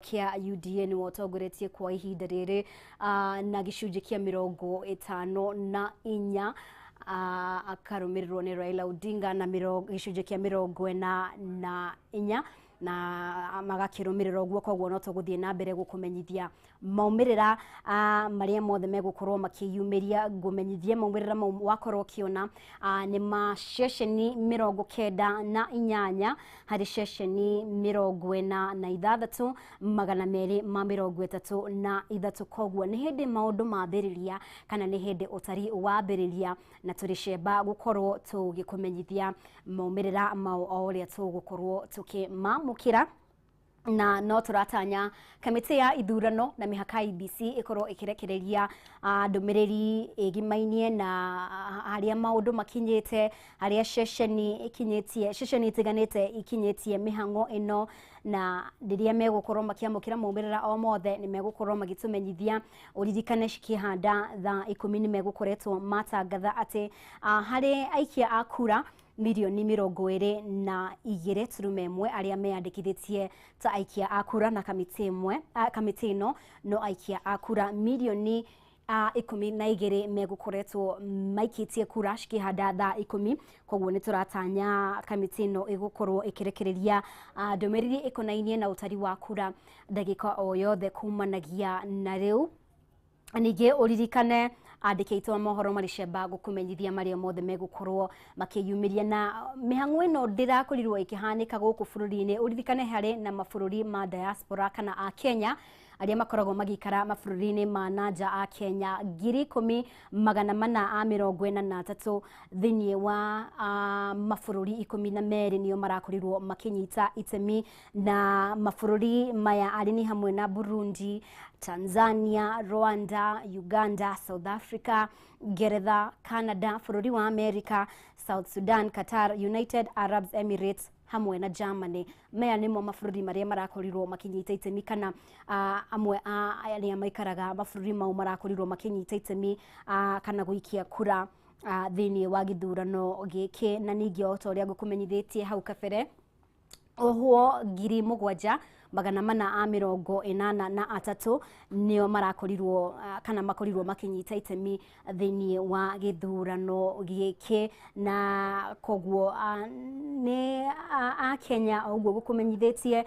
Kĩa UDA nĩwe ũtongoretie kwa ihinda rĩrĩ na gĩcunjĩ kĩa 54, akarũmĩrĩrwo nĩ Raila Odinga na gĩcunjĩ kĩa 44 na magakĩrũmĩrĩra ũguo. Koguo no tũgũthiĩ na mbere gũkũmenyithia maumĩrĩra marĩa mothe megũkorwo makĩyumĩria. Ngũmenyithie maumĩrĩra mau wakorwo ũkĩona nĩ ma ceceni 98 harĩ ceceni 46 233. Koguo nĩ hĩndĩ maũndũ mambĩrĩria kana nĩ hĩndĩ ũtari wambĩrĩria, na tũrĩ cemba gũkorwo tũgĩkũmenyithia maumĩrĩra mau o ũrĩa tũgũkorwo tũkĩmamũkĩra. Na no tũratanya kamĩtĩ ya ithurano na mĩhaka IEBC ĩkorwo ĩkĩrekereria ndũmĩrĩri ĩgimainie na harĩa maũndũ makinyĩte, harĩa ceceni ikinyĩtie, ceceni itiganĩte ikinyĩtie mĩhang'o ĩno, na rĩrĩa megũkorwo makĩamũkĩra maumĩrĩra o mothe nĩ megũkorwo magĩtũmenyithia. Ũririkane cikĩhanda thaa 10 nĩ megũkoretwo matangatha atĩ harĩ aikia a kura mirioni 22.1 arĩa meyandĩkithĩtie ta aikia a kura na kamĩtĩ ĩmwe, kamĩtĩ ĩno no aikia a kura mirioni 12 megũkoretwo maikĩtie kura cikĩhanda thaa 10. Koguo nĩ tũratanya kamĩtĩ ĩno ĩgũkorwo ĩkĩrekereria ndũmĩrĩri ĩkonainie na ũtari wa kura ndagĩka o yothe kumanagia na rĩu. Ningĩ ũririkane andĩki aitũ a mohoro marĩ cemba gũkũmenyithia marĩa mothe megũkorwo makĩyumĩria, na mĩhang'o ĩno ndĩrakorirwo ĩkĩhanĩka gũkũ bũrũri-inĩ. Ũririkane harĩ na mabũrũri ma diaspora kana a Kenya arĩa makoragwo magĩikara mabũrũri-inĩ ma na nja, a Kenya 10,443 thĩinĩ wa mabũrũri 12 nĩo marakorirwo makĩnyita itemi, na mabũrũri maya arĩ nĩ hamwe na Burundi, Tanzania, Rwanda, Uganda, South Africa, Ngeretha, Canada, bũrũri wa America, South Sudan, Qatar, United Arab Emirates hamwe na Germany. Maya nĩmo mabũrũri marĩa marakorirwo makĩnyita itemi kana amwe a arĩa maikaraga mabũrũri mau marakorirwo makĩnyita itemi kana gũikia kura thĩinĩ wa gĩthurano gĩkĩ. Na ningĩ o ta ũrĩa ngũkũmenyithĩtie hau kabere, ohwo 7483 nĩo marakorirwo kana makorirwo makĩnyita itemi thĩinĩ wa gĩthurano gĩkĩ. Na koguo nĩ a Kenya o ũguo gũkũmenyithĩtie,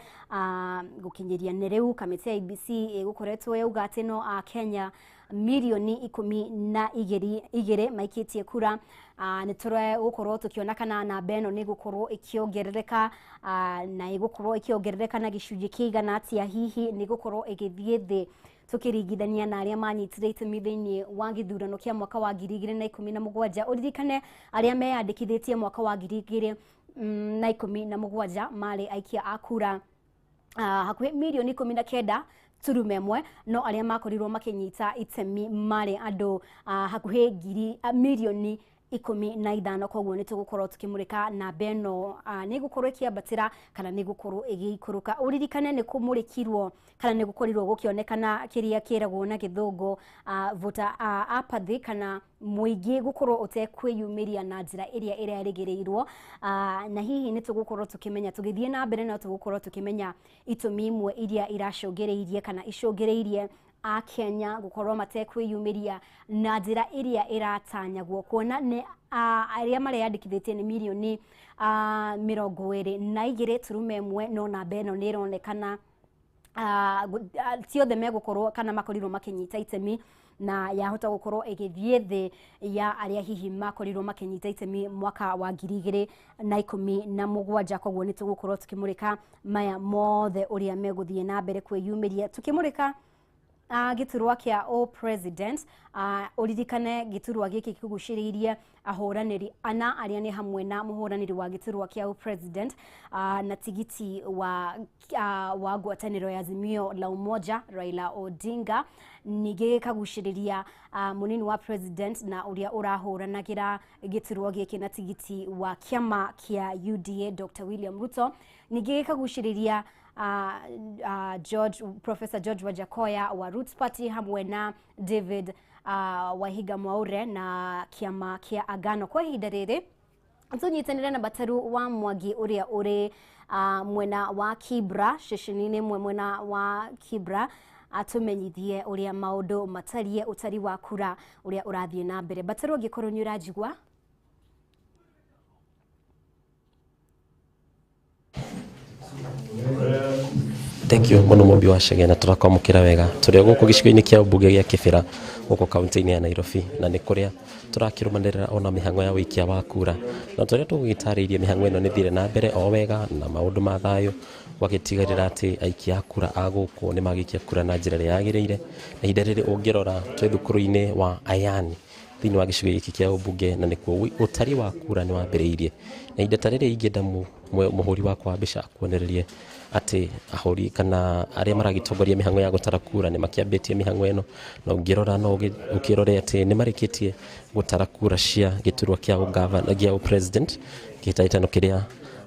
gũkinyĩria nĩ rĩu kamĩtĩ ya IEBC ĩgũkoretwo yauga atĩ no a Kenya mirioni 12 maikĩtie kura. Nĩ tũregũkorwo tũkĩona kana namba ĩno nĩ ĩgũkorwo ĩkĩongerereka, na ĩgũkorwo ĩkĩongerereka na gĩcunjĩ kĩigana atĩa, hihi nĩ ĩgũkorwo ĩgĩthiĩ thĩ tũkĩringithania na arĩa manyitire itemi thĩinĩ wa gĩthurano kĩa mwaka wa 2017. Ũririkane arĩa meyandĩkithĩtie mwaka wa 2017 marĩ aikia a kura hakuhĩ mirioni 19.1, no arĩa makorirwo makĩnyita itemi marĩ andũ hakuhĩ ngiri mirioni 15. Koguo nĩ tũgũkorwo tũkĩmũrĩka namba ĩno nĩ ĩgũkorwo ĩkĩambatĩra kana nĩ ĩgũkorwo ĩgĩikũrũka. Ũririkane nĩ kũmũrĩkirwo kana nĩ gũkorirwo gũkĩonekana kĩrĩa kĩragwo na gĩthũngũ voter apathy, kana mũingĩ gũkorwo ũtekwĩyumĩria na njĩra ĩrĩa ĩrerĩgĩrĩirwo, na hihi nĩ tũgũkorwo tũkĩmenya tũgĩthiĩ na mbere, no tũgũkorwo tũkĩmenya itũmi imwe iria iracũngĩrĩirie kana icũngĩrĩirie a Kenya gũkorwo matekwĩyumĩria na njĩra ĩrĩa ĩratanyagwo, kuona nĩ arĩa mareyandĩkithĩtie nĩ mirioni 22.1, no namba ĩno nĩ ĩronekana ti othe megũkorwo kana makorirwo makĩnyita itemi, na yahota gũkorwo ĩgĩthiĩ thĩ ya arĩa hihi makorirwo makĩnyita itemi mwaka wa 2017. Koguo nĩ tũgũkorwo tũkĩmũrĩka maya mothe ũrĩa megũthiĩ na mbere kwĩyumĩria. Tũkĩmũrĩka gĩturwa kĩa o president, ũririkane gĩturwa gĩkĩ kĩgucĩrĩirie ahũranĩri ana arĩa nĩ hamwe na mũhũranĩri wa gĩturwa kĩa o president na tigiti wa ngwatanĩro ya Azimio la Umoja Raila Odinga, ningĩ gĩkagucĩrĩria mũnini wa president na ũrĩa ũrahũranagĩra gĩturwa gĩkĩ na tigiti wa kĩama kĩa UDA Dr. William Ruto, ningĩ gĩkagucĩrĩria George, Professor George Wajackoyah wa Roots Party hamwe na David Waihiga Mwaure na kĩama kĩa Agano. Kwa ihinda rĩrĩ tũnyitanĩre na Bataru wa Mwangi ũrĩa ũrĩ mwena wa Kibra, ceceni-inĩ ĩmwe mwena wa Kibra, atumenyithie uria maundu matarie utari wa kura uria urathie na mbere. Mbaterũ, angĩkorwo nĩ ũranjigua. Thank you muno, Mũmbi wa Chege, na tũrakwamũkĩra wega. Tũrĩ o gũkũ gĩcigo-inĩ kĩa mbunge gĩa Kĩbĩra gũkũ kaunti-inĩ ya Nairobi, na nĩ kũrĩa tũrakĩrũmanĩrĩra ona mĩhang'o ya ũikia wa kura, na tũrĩa tũgũgĩtarĩirie mĩhang'o ĩno nĩ thire na mbere o wega na maũndũ ma thayũ, gwagĩtigĩrĩra atĩ aikia a kura a gũkũ nĩ magĩikia kura na njĩra ĩrĩa yagĩrĩire. Na ihinda rĩrĩ ũngĩrora twĩ thukuru-inĩ wa Ayani thĩinĩ wa gĩcigo gĩkĩ kĩa ũmbunge, na nĩkuo ũtari wa kura nĩ wambĩrĩirie. Na ihinda ta rĩrĩ ingĩenda mũhũri wakwa wa mbica akuonererie atĩ ahũri kana arĩa maragĩtongoria mĩhang'o ya gũtara kura nĩ makĩambĩtie mĩhang'o ĩno, na ũngĩrora no ũkĩrore atĩ nĩ marĩkĩtie gũtara kura cia gĩturwa kĩa ũgavana, gĩa president, kĩhĩtahĩtano kĩrĩa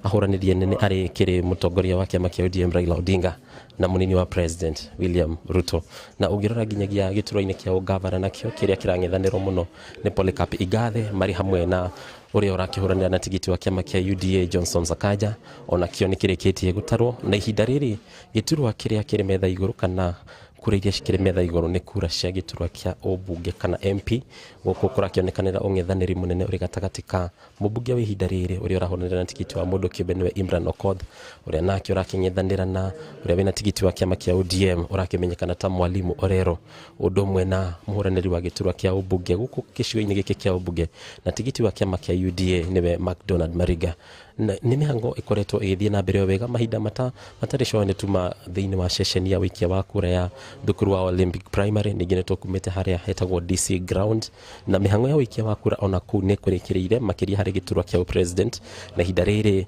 ahũranĩri nene arĩ kĩrĩ mũtongoria wa kĩama kĩa ODM Raila Odinga na mũnini wa president William Ruto. Na ũngĩrora nginyagia gĩturwa-inĩ kĩa ũgavana, nakĩo kĩrĩa kĩrang'ethanĩrwo mũno nĩ Polycarp Igathe marĩ hamwe na ũrĩa ũrakĩhũranĩra na tigiti wa kĩama kĩa UDA Johnson Sakaja, onakĩo nĩ kĩrĩkĩtie gũtarwo. Na ihinda rĩrĩ gĩturwa kĩrĩa kĩrĩ metha igũrũ kana kura iria cikĩrĩ metha igũrũ nĩ kura cia gĩturwa kĩa ũmbunge kana MP. Gũkũ kũrakĩonekanĩra ũng'ethanĩri mũnene ũrĩ gatagatĩ ka mũmbunge wa ihinda rĩrĩ ũrĩa ũrahũranĩra na tigiti wa mũndũ kĩũmbe nĩwe Imran Okoth, ũrĩa nake ũrakĩng'ethanĩra na ũrĩa wĩna tigiti wa kĩama kĩa ODM ũrakĩmenyekana ta Mwalimu Orero, ũndũ ũmwe na mũhũranĩri wa gĩturwa kĩa ũmbunge gũkũ gĩcigo-inĩ gĩkĩ kĩa ũmbunge na tigiti wa kĩama kĩa UDA nĩwe McDonald Mariga. Nĩ mĩhango ĩkoretwo ĩgĩthiĩ na mbere o wega. Mahinda matarĩ coa nĩ tuma thĩinĩ wa ceceni ya wĩikia wa kura ya thukuru wa Olympic Primary, ningĩ nĩ tũkumĩte harĩa hetagwo DC Ground, na mĩhango ya wĩikia wa kura ona kũu nĩ kũrĩkĩrĩire, makĩria harĩ gĩturwa kĩa president. Na ihinda rĩrĩ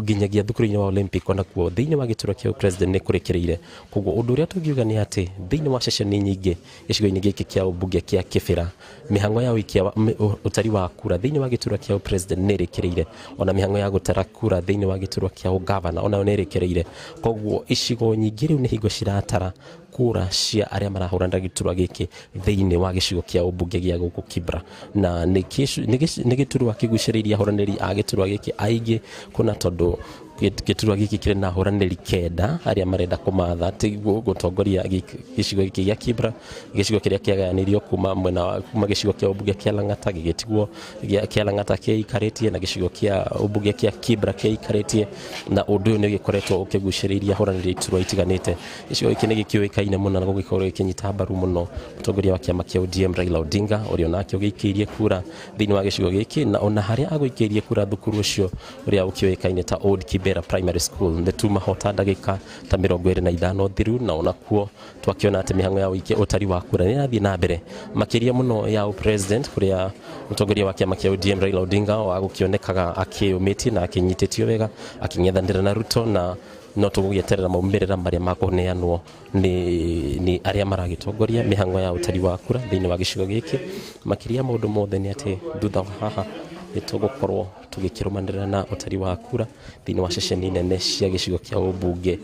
nginyagia thukuru-inĩ wa Olympic onakuo thĩinĩ wa gĩturwa kĩa president nĩ kũrĩkĩrĩire. Koguo ũndũ ũrĩa tũngiuga nĩ atĩ thĩinĩ wa ceceni nyingĩ gĩcigo-inĩ gĩkĩ kĩa ũmbunge kĩa Kĩbĩra, mĩhango ya ũikia wa ũtari wa kura thĩinĩ wa gĩturwa kĩa president nĩ ĩrĩkĩrĩire, ona mĩhango ya gũtara kura thĩinĩ wa gĩturwa kĩa ũgavana onayo nĩ ĩrĩkĩrĩire. Koguo icigo nyingĩ rĩu nĩ hingo ciratara kura cia arĩa marahũranĩra gĩturwa gĩkĩ thĩinĩ wa gĩcigo kĩa ũmbunge gĩa gũkũ Kibra. Na nĩ gĩturwa kĩgucĩrĩirie ahũranĩri a gĩturwa gĩkĩ aingĩ kuna, tondũ gĩturwa gĩkĩ kĩrĩ na ahũranĩri 9 arĩa marenda kũmatha gũtongoria gĩcigo gĩkĩ gĩa Kibra, gĩcigo kĩrĩa kĩagayanĩirio kuma mwena wa kuma gĩcigo kĩa ũmbunge kĩa Lang'ata gĩgĩtigwo kĩa Lang'ata kĩikarĩtie na gĩcigo kĩa ũmbunge kĩa Kibra kĩikarĩtie. Na ũndũ ũyũ nĩ ũgĩkoretwo ũkĩgucĩrĩria ahũranĩri iturwa itiganĩte. Gĩcigo gĩkĩ nĩ gĩkĩũĩkaine mũno na gũgĩkorwo gĩkĩnyita mbaru mũno mũtongoria wa kĩama kĩa ODM Raila Odinga, ũrĩa onake ũgĩikĩirie kura thĩinĩ wa gĩcigo gĩkĩ, na ona harĩa agũikĩirie kura thukuru ũcio ũrĩa ũkĩũĩkaine ta Old Kibera Primary School nĩ tuma hota ndagĩka ta 25 thiru, na onakuo twakĩona atĩ mĩhang'o ya ũikia ũtari wa kura nĩ ĩrathiĩ na mbere, makĩria mũno ya president, kũrĩa mũtongoria wa kĩama kĩa ODM Raila Odinga wagũkĩonekaga akĩũmĩtie na akĩnyitĩtio wega akĩng'ethanĩra na Ruto. Na no tũgũgĩeterera maumĩrĩra marĩa makũneanwo nĩ arĩa maragĩtongoria mĩhang'o ya ũtari wa kura thĩinĩ wa gĩcigo gĩkĩ. Makĩria maũndũ mothe nĩ atĩ thutha wa haha nĩ tũgũkorwo tũgĩkĩrũmanĩrĩra na ũtari wa kura thĩinĩ wa ceceni nene cia gĩcigo kĩa ũmbunge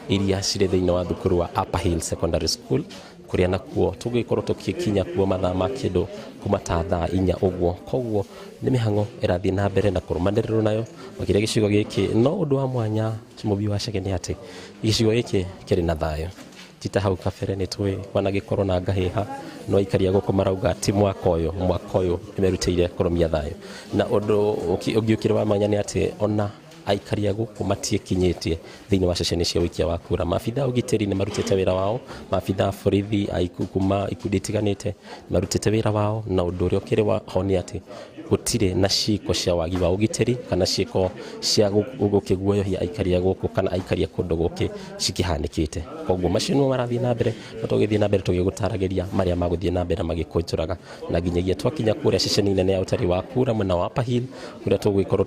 iria cirĩ thĩinĩ wa thukuru wa Upper Hill Secondary School, kũrĩa nakuo tũgĩkorwo tũgĩkinya kuo mathaa ma kĩndũ kuma ta thaa 4 ũguo. Koguo nĩ mĩhang'o ĩrathiĩ na mbere na kũrũmanĩrĩrwo nayo makĩria gĩcigo gĩkĩ. No ũndũ wa mwanya, Mũmbi wa Chege, nĩ atĩ gĩcigo gĩkĩ kĩrĩ na thayũ, ti ta hau kabere nĩ tũĩ kwanagĩkorwo na ngahĩha, no aikaria gũkũ marauga ti mwaka ũyũ, mwaka ũyũ nĩ merutĩire kũrũmia thayũ. Na ũndũ ũngĩ ũkĩrĩ wa mwanya nĩ atĩ ona aikaria gũkũ matiĩkinyĩtie thĩinĩ wa ceceni cia ũikia wa kura. Maabitha ũgitĩri nĩ marutĩte wĩra wao, maabitha a borithi kuma ikundi itiganĩte marutĩte wĩra wao, na ũndũ ũrĩa ũkĩrĩ wa ho nĩ atĩ gũtirĩ na ciĩko cia wagi wa ũgitĩri kana ciĩko cia gũkĩguoyohia aikaria gũkũ kana aikaria kũndũ gũkĩ cikĩhanĩkĩte. Koguo macio nĩmo marathiĩ na mbere, na tũgĩthiĩ na mbere tũgĩgũtaragĩria marĩa magũthiĩ na mbere magĩkũnjũraga, na nginyagia twakinya kũrĩa ceceni nene ya ũtari wa kura mwena wa Upper Hill, kũrĩa tũgũgĩkorwo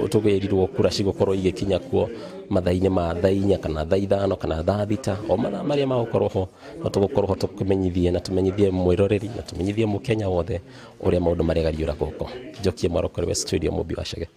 tũgĩrirwo kura cigũkorwo igĩkinya kuo mathaa-inĩ ma thaa 4 kana thaa 5 kana thaa 6, o mathaa marĩa magũkorwo ho no tũgũkorwo ho tũkĩmenyithie na tũmenyithie mwĩroreri na tũmenyithie mũkenya wothe ũrĩa maũndũ marĩa gũkũ. Njokie mwaroko we studio, Mũmbi wa Chege.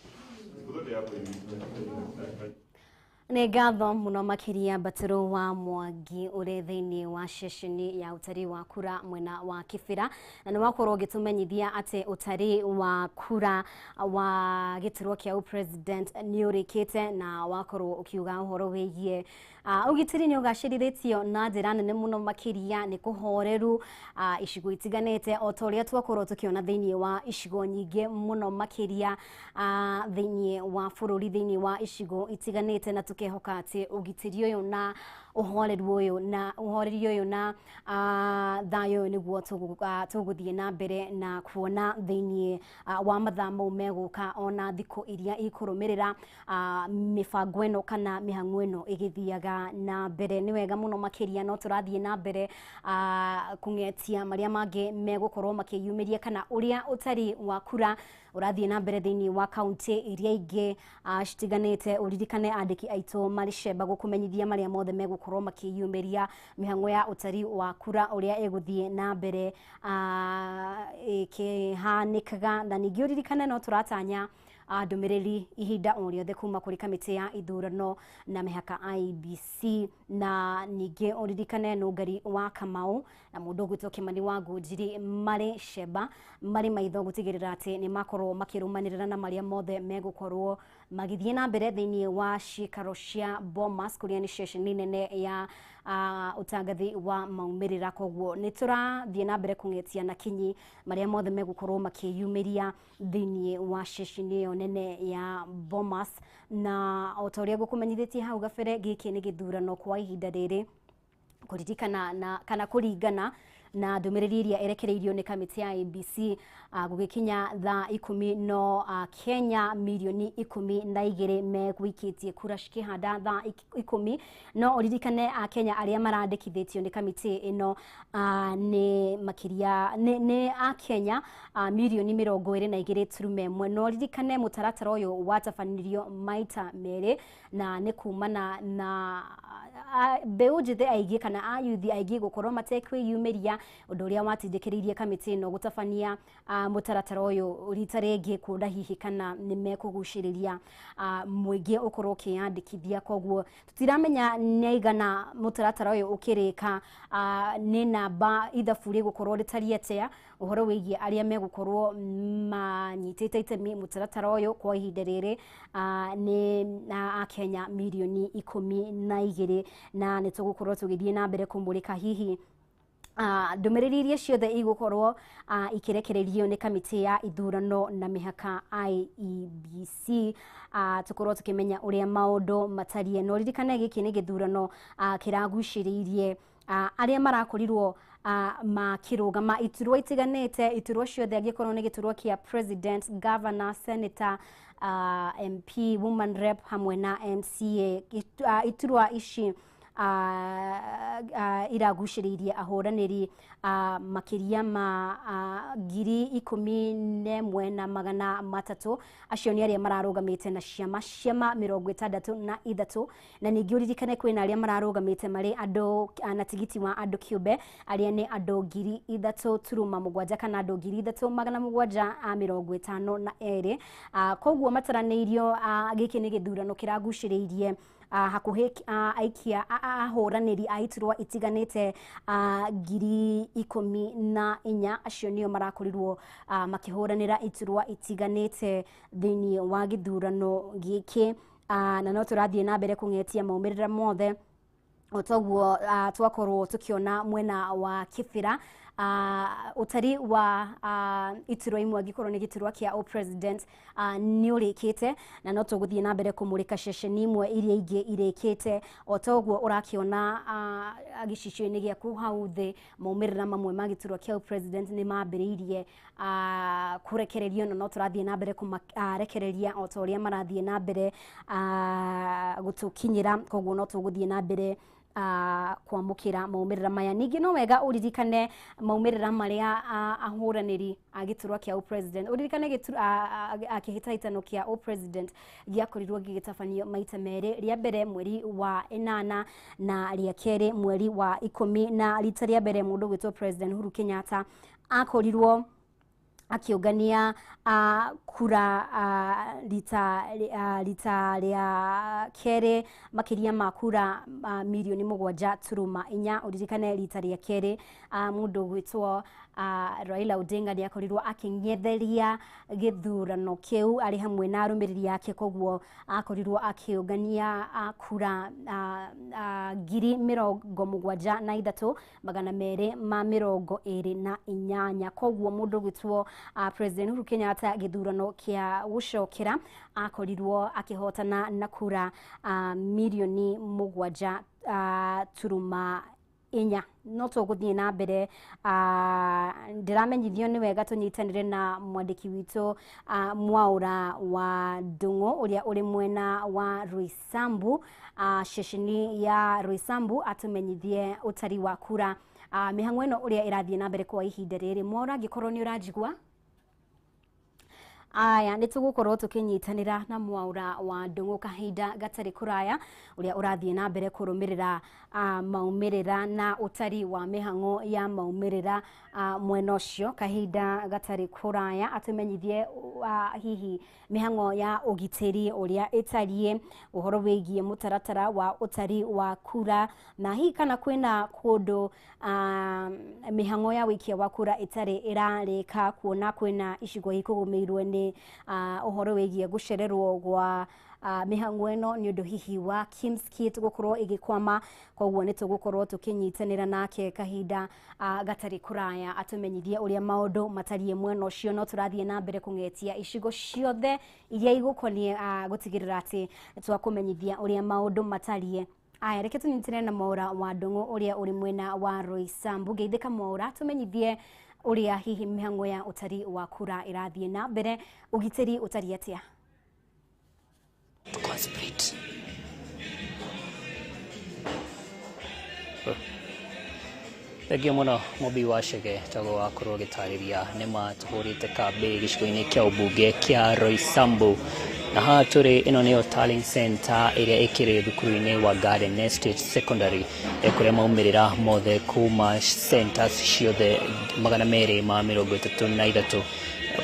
Nĩ ngatho mũno makĩria Mbatũrũ wa Mwangi ũrĩ thĩinĩ wa ceceni ya ũtari wa kura mwena wa Kibera, na nĩ wakorwo ũgĩtũmenyithia atĩ ũtari wa kura wa gĩturwa kĩa president nĩ ũrĩkĩte, na wakorwo ũkiuga ũhoro wĩgiĩ ũgitĩri nĩ ũgacĩrithĩtio na njĩra nene mũno makĩria, nĩ kũhoreru icigo itiganĩte o ta ũrĩa twakorwo tũkĩona thĩinĩ wa icigo nyingĩ mũno makĩria thĩinĩ wa bũrũri, thĩinĩ wa icigo itiganĩte, na tukehoka atĩ ũgitĩri ũyũ na ũhoreru ũyũ na ũhoreri ũyũ na thayũ ũyũ nĩguo tũgũthiĩ na mbere na kuona thĩinĩ wa mathaa mau megũka ona thikũ iria ikũrũmĩrĩra, mĩbango ĩno kana mĩhang'o ĩno ĩgĩthiaga na mbere. Nĩ wega mũno makĩria, no tũrathiĩ na mbere kũng'etia marĩa mangĩ megũkorwo makĩyumĩria kana ũrĩa ũtari wa kura ũrathiĩ na mbere thĩinĩ wa kaunti iria ingĩ citiganĩte. Ũririkane andĩki aitũ marĩ cemba gũkũmenyithia marĩa mothe megũkorwo makĩyumĩria, mĩhang'o ya ũtari wa kura ũrĩa ĩgũthiĩ na mbere ĩkĩhanĩkaga. Na ningĩ ũririkane no tũratanya ndũmĩrĩri ihinda o rĩothe kuma kũrĩ kamĩtĩ ya ithurano na mĩhaka IEBC, na ningĩ ũririkane Nũngari wa Kamau na mũndũ ũgwĩtwo Kimani wa Ngũnjiri marĩ cemba marĩ maitho gũtigĩrĩra atĩ nĩ makorwo makĩrũmanĩrĩra na marĩa mothe megũkorwo magĩthiĩ na mbere thĩinĩ wa ciikaro cia Bomas, kũrĩa nĩ ceceni nene ya ũtangathi wa maumĩrĩra. Koguo nĩ tũrathiĩ na mbere kũng'etia na kinyi marĩa mothe megũkorwo makĩyumĩria thĩinĩ wa ceceni ĩyo nene ya Bomas. Na o ta ũrĩa ngũkũmenyithĩtie hau gabere, gĩkĩ nĩ gĩthurano kwa ihinda rĩrĩ kũririkana na kana kũringana na ndũmĩrĩri ĩrĩa ĩrekereirio nĩ kamĩtĩ ya IEBC, gũgĩkinya thaa 10 no Kenya mirioni 12 megũikĩtie kura cikĩhanda thaa 10. No ũririkane Akenya arĩa marandĩkithĩtio nĩ kamĩtĩ ĩno nĩ makĩria nĩ Akenya mirioni 22.1. No ũririkane mũtaratara ũyũ watabanirio maita merĩ, na nĩ kumana na mbeũ njĩthĩ aingĩ kana ayuthi aingĩ gũkorwo matekwĩyumĩria, ũndũ ũrĩa watindĩkĩrĩirie kamĩtĩ ĩno gũtabania mũtaratara ũyũ rita rĩngĩ, kuona hihi kana nĩ mekũgucĩrĩria mũingĩ ũkorwo ũkĩyandĩkithia. Koguo tũtiramenya nĩ aigana mũtaratara ũyũ ũkĩrĩka, nĩ namba ithabu rĩgũkorwo rĩtariĩ atĩa ũhoro wĩgiĩ arĩa megũkorwo manyitĩte itemi mũtaratara ũyũ. Kwa ihinda rĩrĩ nĩ Akenya mirioni 12, na nĩ tũgũkorwo tũgĩthiĩ na mbere kũmũrĩka hihi ndũmĩrĩri iria ciothe igũkorwo ikĩrekererio nĩ kamĩtĩ ya ithurano na mĩhaka IEBC, tũkorwo tũkĩmenya ũrĩa maũndũ matariĩ. No ririkane gĩkĩ nĩ gĩthurano kĩragucĩrĩirie arĩa marakorirwo makĩrũgama iturwa itiganĩte, iturwa ciothe, angĩkorwo nĩ gĩturwa kĩa president, governor, senator, MP, woman rep hamwe na MCA. Iturwa ici iragucĩrĩirie ahũranĩri makĩria ma 11,300. Acio nĩ arĩa mararũgamĩte na ciama 63, na ningĩ ũririkane kwĩna arĩa mararũgamĩte marĩ andũ na tigiti wa andũ kĩũmbe, arĩa nĩ andũ 3,700 kana andũ 3,752. Koguo mataranĩirio, gĩkĩ nĩ gĩthurano kĩragucĩrĩirie hakuhĩ aikia ahũranĩri a iturwa itiganĩte 14,000. Acio nĩo marakorirwo makĩhũranĩra iturwa itiganĩte thĩinĩ wa gĩthurano gĩkĩ, na no tũrathiĩ na mbere kũng'etia maumĩrĩra mothe o toguo twakorwo tũkĩona mwena wa Kibera ũtari wa iturwa imwe, angĩkorwo nĩ gĩturwa kĩa president nĩ ũrĩkĩte, na no tũgũthiĩ na mbere kũmũrĩka ceceni imwe iria ingĩ irĩkĩte. O toguo ũrakĩona gĩcicio-inĩ gĩaku hau thĩ, maumĩrĩra mamwe ma gĩturwa kĩa president nĩ mambĩrĩirie kũrekererio, na no tũrathiĩ na mbere kũmarekereria o ta ũrĩa marathiĩ na mbere gũtũkinyĩra. Koguo no tũgũthiĩ na mbere kwamũkĩra maumĩrĩra maya. Ningĩ no wega ũririkane maumĩrĩra marĩa ahũranĩri a gĩturwa kĩa president, ũririkane kĩhĩtahĩtano kĩa president gĩakorirwo gĩgĩtabanio maita merĩ, rĩa mbere mweri wa 8 na rĩa kerĩ mweri wa 10. Na rita rĩa mbere mũndũ ũgwĩtwo President Uhuru Kenyatta akorirwo Akiũngania kura rita rita rĩa kerĩ makĩria ma kura mirioni 7.4. Ũririkane rita rĩa kerĩ mũndũ ũgwĩtwo Raila Odinga nĩ akorirwo akĩng'etheria gĩthurano kĩu arĩ hamwe na arũmĩrĩri ake, koguo akorirwo akĩũngania kura 73,228. Koguo mũndũ ũgwĩtwo President Uhuru Kenyatta gĩthurano kĩa gũcokera akorirwo akĩhotana na kura mirioni 7.4. No tũgũthiĩ na mbere, ndĩramenyithio nĩ wega tũnyitanĩre na mwandĩki witũ Mwaũra wa Ndung'u ũrĩa ũrĩ mwena wa Roysambu, ceceni ya Roysambu, atũmenyithie ũtari wa kura, mĩhang'o ĩno ũrĩa ĩrathiĩ na mbere kwa ihinda rĩrĩ. Mwaũra, angĩkorwo nĩ ũranjigua, aya nĩ tũgũkorwo tũkĩnyitanĩra na Mwaũra wa Ndung'u kahinda gatarĩ kũraya, ũrĩa ũrathiĩ na mbere kũrũmĩrĩra maumĩrĩra na ũtari wa mĩhang'o ya maumĩrĩra mwena ũcio. Kahinda gatarĩ kũraya atũmenyithie hihi mĩhang'o ya ũgitĩri ũrĩa ĩtariĩ, ũhoro wĩgiĩ mũtaratara wa ũtari wa kura, na hihi kana kwĩna kũndũ mĩhang'o ya wĩikia wa kura ĩtarĩ ĩrarĩka, kuona kwĩna icigo ikũgũmĩirwo nĩ ũhoro wĩgiĩ gũcererwo gwa mĩhang'o ĩno nĩ ũndũ hihi wa KIEMS kit gũkorwo ĩgĩkwama. Koguo nĩ tũgũkorwo tũkĩnyitanĩra nake kahinda gatarĩ kũraya atũmenyithie ũrĩa maũndũ matariĩ mwena ũcio. No tũrathiĩ na mbere kũng'etia icigo ciothe iria igũkoniĩ gũtigĩrĩra atĩ twakũmenyithia ũrĩa maũndũ matariĩ. Aya, reke tũnyitane na Mwaũra wa Ndung'u ũrĩa ũrĩ mwena wa Roysambu. Ngeithĩka Mwaũra, tũmenyithie ũrĩa hihi mĩhang'o ya ũtari wa kura ĩrathiĩ na mbere, ũgitĩri ũtariĩ atĩa? Consecrate. Thengiũ mũno Mũmbi wa Chege, tagwo wakorwo gĩtarĩria nĩma tũhũrĩte kambĩ gĩcigo-inĩ kĩa ũmbunge kĩa Roysambu, na haha tũrĩ ĩno nĩyo tallying center ĩrĩa ĩkĩrĩ thukuru-inĩ wa Garden Estate Secondary, kũrĩa maumĩrĩra mothe kuma centers ciothe 233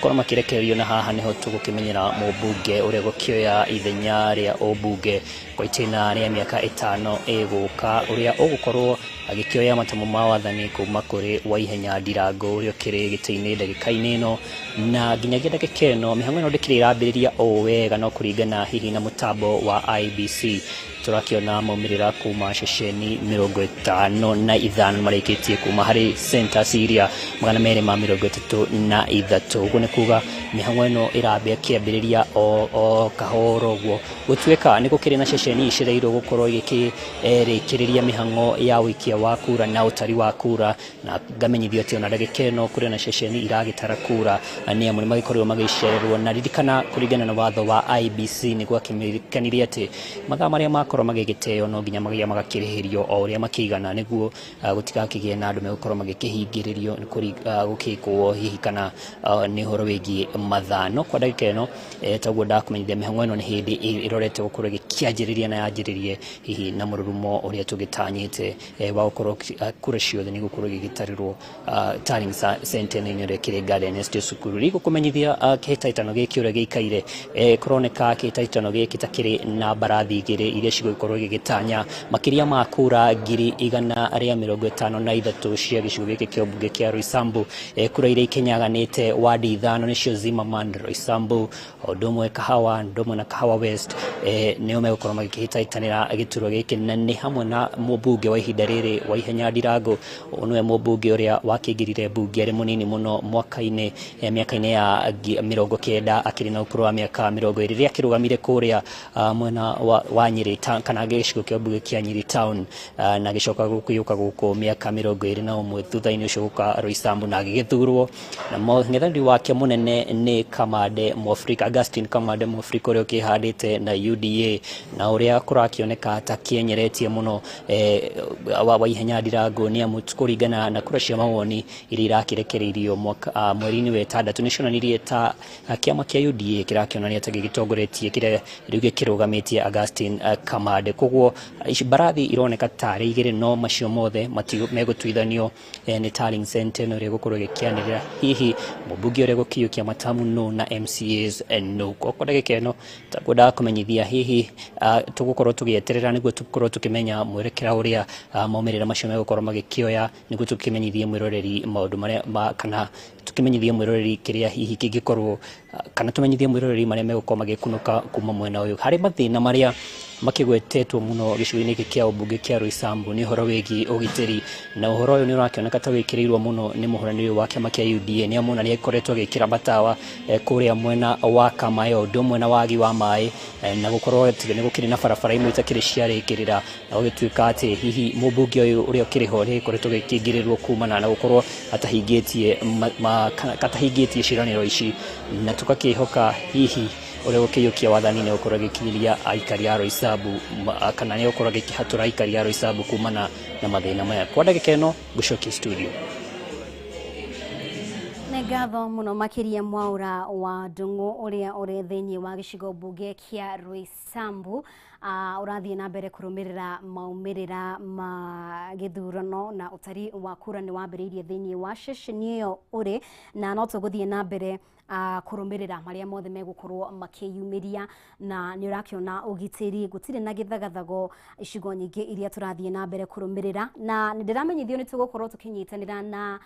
korwo makĩrekererio, na haha nĩho tũgũkĩmenyera mũmbunge ũrĩa gũkĩoya ithenya rĩa ũmbunge kwa itĩna rĩa mĩaka 5 ĩgũka, ũrĩa ũgũkorwo agĩkĩoya matemo ma wathani kuma kũrĩ Waihenya Ndirango ũrĩa ũkĩrĩ gĩtĩ-inĩ ndagĩka-inĩ ĩno. Na nginyagia ndagĩka ĩno mĩhang'o ĩno ndĩkĩrĩ ĩrambĩrĩria o wega, no kũringana hihi na mũtambo wa IEBC tũrakĩona maumĩrĩra kuma ceceni 55 marĩkĩtie kuma harĩ centers iria 233. Ũguo nĩ kuga mĩhang'o ĩno ĩrambia kĩambĩrĩria o kahora. Ũguo gũtuĩka nĩ gũkĩrĩ na ceceni icereirwo gũkorwo igĩkĩrĩkĩrĩria mĩhang'o ya ũikia wa kura na ũtari wa kura, na ngamenyithio atĩ ona ndagĩka ĩno kũrĩ na ceceni iragĩtara kura, nĩ amu nĩ magĩkorirwo magĩcererwo. Na ririkana, kũringana na watho wa IEBC nĩ gwakĩmenyekanirie atĩ mathaa marĩa makorwo magĩgĩteo no nginya magĩa magakĩrĩhĩrio o ũrĩa makĩigana, nĩguo gũtigakĩgĩe na andũ megũkorwo magĩkĩhingĩrĩrio gũkĩkwo hihi kana nĩ ũhoro wĩgiĩ mathaa. No kwa ndagĩka ĩno, taguo ndakũmenyithia, mĩhang'o ĩno nĩ hĩndĩ ĩrorete gũkorwo ĩgĩkĩanjĩrĩria na yanjĩrĩrie hihi na mũrurumo ũrĩa tũgĩtanyĩte wa gũkorwo kura ciothe nĩ gũkorwo igĩgĩtarĩrwo tallying center -inĩ ĩrĩa ĩkĩrĩ Garden Estate cukuru. Rĩu gũkũmenyithia kĩhĩtahĩtano gĩkĩ ũrĩa gĩikaire, kũroneka kĩhĩtahĩtano gĩkĩ ta kĩrĩ na mbarathi igĩrĩ iria cigũkorwo igĩgĩtanya makĩria ma kura 153,000 cia gĩcigo gĩkĩ kĩa ũmbunge kĩa Roysambu. Kura iria ikinyaganĩte wadi ithano nĩcio Zimmerman, Roysambu, o ũndũ ũmwe Kahawa, ũndũ ũmwe na Kahawa West, nĩo megũkorwo magĩkĩhĩtahĩtanĩra gĩturwa gĩkĩ, na nĩ hamwe na mũmbunge wa ihinda rĩrĩ Waihenya Ndirango. Ũyũ nĩwe mũmbunge ũrĩa wakĩingĩrire mbunge arĩ mũnini mũno mwaka-inĩ mĩaka-inĩ ya 90, akĩrĩ na ũkũrũ wa mĩaka 20, rĩrĩa akĩrũgamire kũrĩa mwena wa Nyĩrĩ kana gĩcigo kĩa mbunge kĩa Nyĩrĩ Town, na gĩcoka gũkĩũka gũkũ mĩaka 21 thutha-inĩ ũcio gũka Roysambu na agĩgĩthurwo. Na mũng'ethanĩri wake mũnene nĩ Kamande Mwafrika, Augustine Kamande Mwafrika, ũrĩa ũkĩhandĩte na UDA na ũrĩa kũrakĩoneka ta kĩenyeretie mũno Waihenya Ndirango, nĩ amu kũringana na kura cia mawoni iria irakĩrekereirio mweri-inĩ wa ĩtandatũ nĩ cionanirie ta kĩama kĩa UDA kĩrakĩonania ta gĩgĩtongoretie kĩrĩa rĩu gĩkĩrũgamĩtie Augustine Kamande. Kamande. Koguo mbarathi ironeka tarĩ igĩrĩ no macio mothe megũtuithanio nĩ tallying center ĩno ĩrĩa ĩgũkorwo ĩgĩkĩanĩrĩra hihi mũmbunge ũrĩa gũkĩiyũkia matamu no na MCAs no. Kwa ndagĩka ĩno tangwendaga kũmenyithia hihi tũgũkorwo tũgĩeterera nĩguo tũkorwo tũkĩmenya mwerekera ũrĩa maumĩrĩra macio megũkorwo magĩkĩoya nĩguo tũkĩmenyithie mwĩroreri maũndũ marĩa kana tũkĩmenyithie mwĩroreri kĩrĩa hihi kĩngĩkorwo kana tũmenyithie mwĩroreri marĩa megũkorwo magĩkunũka kuma mwena ũyũ. Harĩ mathĩna marĩa makĩgwetetwo mũno gĩcigo-inĩ gĩkĩ kĩa ũmbunge kĩa Roysambu nĩ ũhoro wĩgiĩ ũgitĩri, na ũhoro ũyũ nĩ ũrakĩoneka ta wĩkĩrĩirwo mũno nĩ mũhũrani ũyũ wa kĩama kĩa UDA nĩ amu na nĩ akoretwo agĩkĩra matawa kũrĩa mwena wa Kamae, ũndũ ũmwe na wagi wa maĩ na gũkorwo atĩ nĩ gũkĩrĩ na barabara imwe itakĩrĩ ciarĩkĩrĩra, na gũgĩtuĩka atĩ hihi mũmbunge ũyũ ũrĩa ũkĩrĩ ho nĩ agĩkoretwo agĩkĩingĩrĩrwo kumana na gũkorwo atahingĩtie ciĩranĩro ici, na tũgakĩhoka hihi ũrĩa gũkĩiyũkia wathani nĩ gũkorwo agĩkinyĩria aikari a Roysambu kana nĩ gũkorwo agĩkĩhatũra aikari a Roysambu kumana na mathĩna maya. Kwa ndagĩka ĩno ngũcokia studio. Nĩ ngatho mũno makĩria Mwaura wa Ndung'u ũrĩa ũrĩ thĩinĩ wa gĩcigo mbunge kĩa Roysambu ũrathiĩ na mbere kũrũmĩrĩra maumĩrĩra ma gĩthurano na ũtari wa kura nĩ wambĩrĩirie thĩinĩ wa ceceni ĩyo ũrĩ, na no tũgũthiĩ na mbere kũrũmĩrĩra marĩa mothe megũkorwo makĩyumĩria, na nĩ ũrakĩona ũgitĩri gũtirĩ na gĩthagathago icigo nyingĩ iria tũrathiĩ na mbere kũrũmĩrĩra, na nĩ ndĩramenyithio nĩ tũgũkorwo tũkĩnyitanĩra na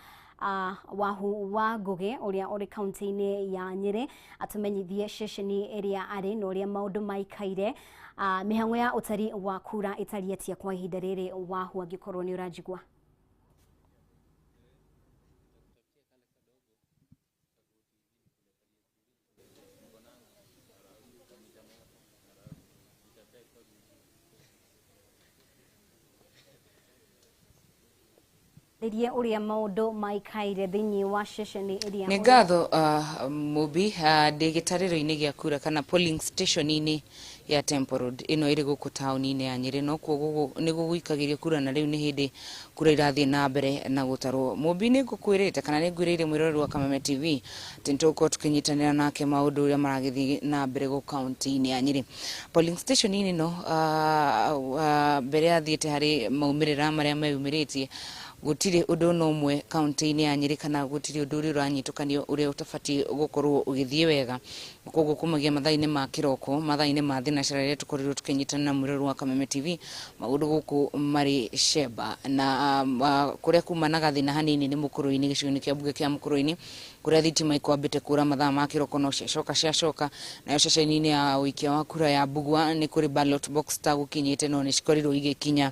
Wahu wa Ngugi ũrĩa ũrĩ kaunti-inĩ ya Nyĩrĩ atũmenyithie ceceni ĩrĩa arĩ na ũrĩa maũndũ maikaire. Mĩhang'o ya ũtari wa kura ĩtariĩ atĩa kwa ihinda rĩrĩ Wahu, angĩkorwo nĩ ũranjigua? Rĩrie ũrĩa maũndũ maikaire thĩinĩ wa ceceni ĩrĩa. Nĩ ngatho Mũmbi. Ndĩ gĩtarĩro-inĩ gĩa kura kana polling station-inĩ ya Temple Road ĩno ĩrĩ gũkũ taũni-inĩ ya Nyĩrĩ, no kuo nĩ gũgũikagĩrio kura na rĩu nĩ hĩndĩ kura irathiĩ na mbere na gũtarwo. Mũmbi nĩ ngũkwĩrĩte kana nĩ ngwĩrĩire mwĩroreri wa Kameme TV atĩ nĩ tũgũkorwo tũkĩnyitanĩra nake maũndũ ũrĩa maragĩthiĩ na mbere gũkũ kaunti-inĩ ya Nyĩrĩ. Polling station-inĩ ĩno mbere athiĩte harĩ maumĩrĩra marĩa meyumĩrĩtie, gũtirĩ ũndũ no ũmwe kaunti-inĩ ya Nyĩrĩ kana gũtirĩ ũndũ ũrĩa ũranyitũkanio ũrĩa ũtabatiĩ gũkorwo ũgĩthiĩ wega. Koguo kumagia mathaa-inĩ ma kĩroko, mathaa-inĩ ma thinacara rĩrĩa tũkorirwo tũkĩnyitana na mwĩroreri wa Kameme TV, maũndũ gũkũ marĩ cemba na kũrĩa kumanaga thĩna hanini nĩ Mũkũrũ-inĩ, gĩcigo-inĩ kĩa mbunge kĩa Mũkũrũ-inĩ kũrĩa thitima ikwambĩte kũra mathaa ma kĩroko no ciacoka ciacoka. Nayo ceceni-inĩ ya ũikia wa kura ya Mbugua nĩ kũrĩ ballot box tagũkinyĩte no nĩ cikorirwo igĩkinya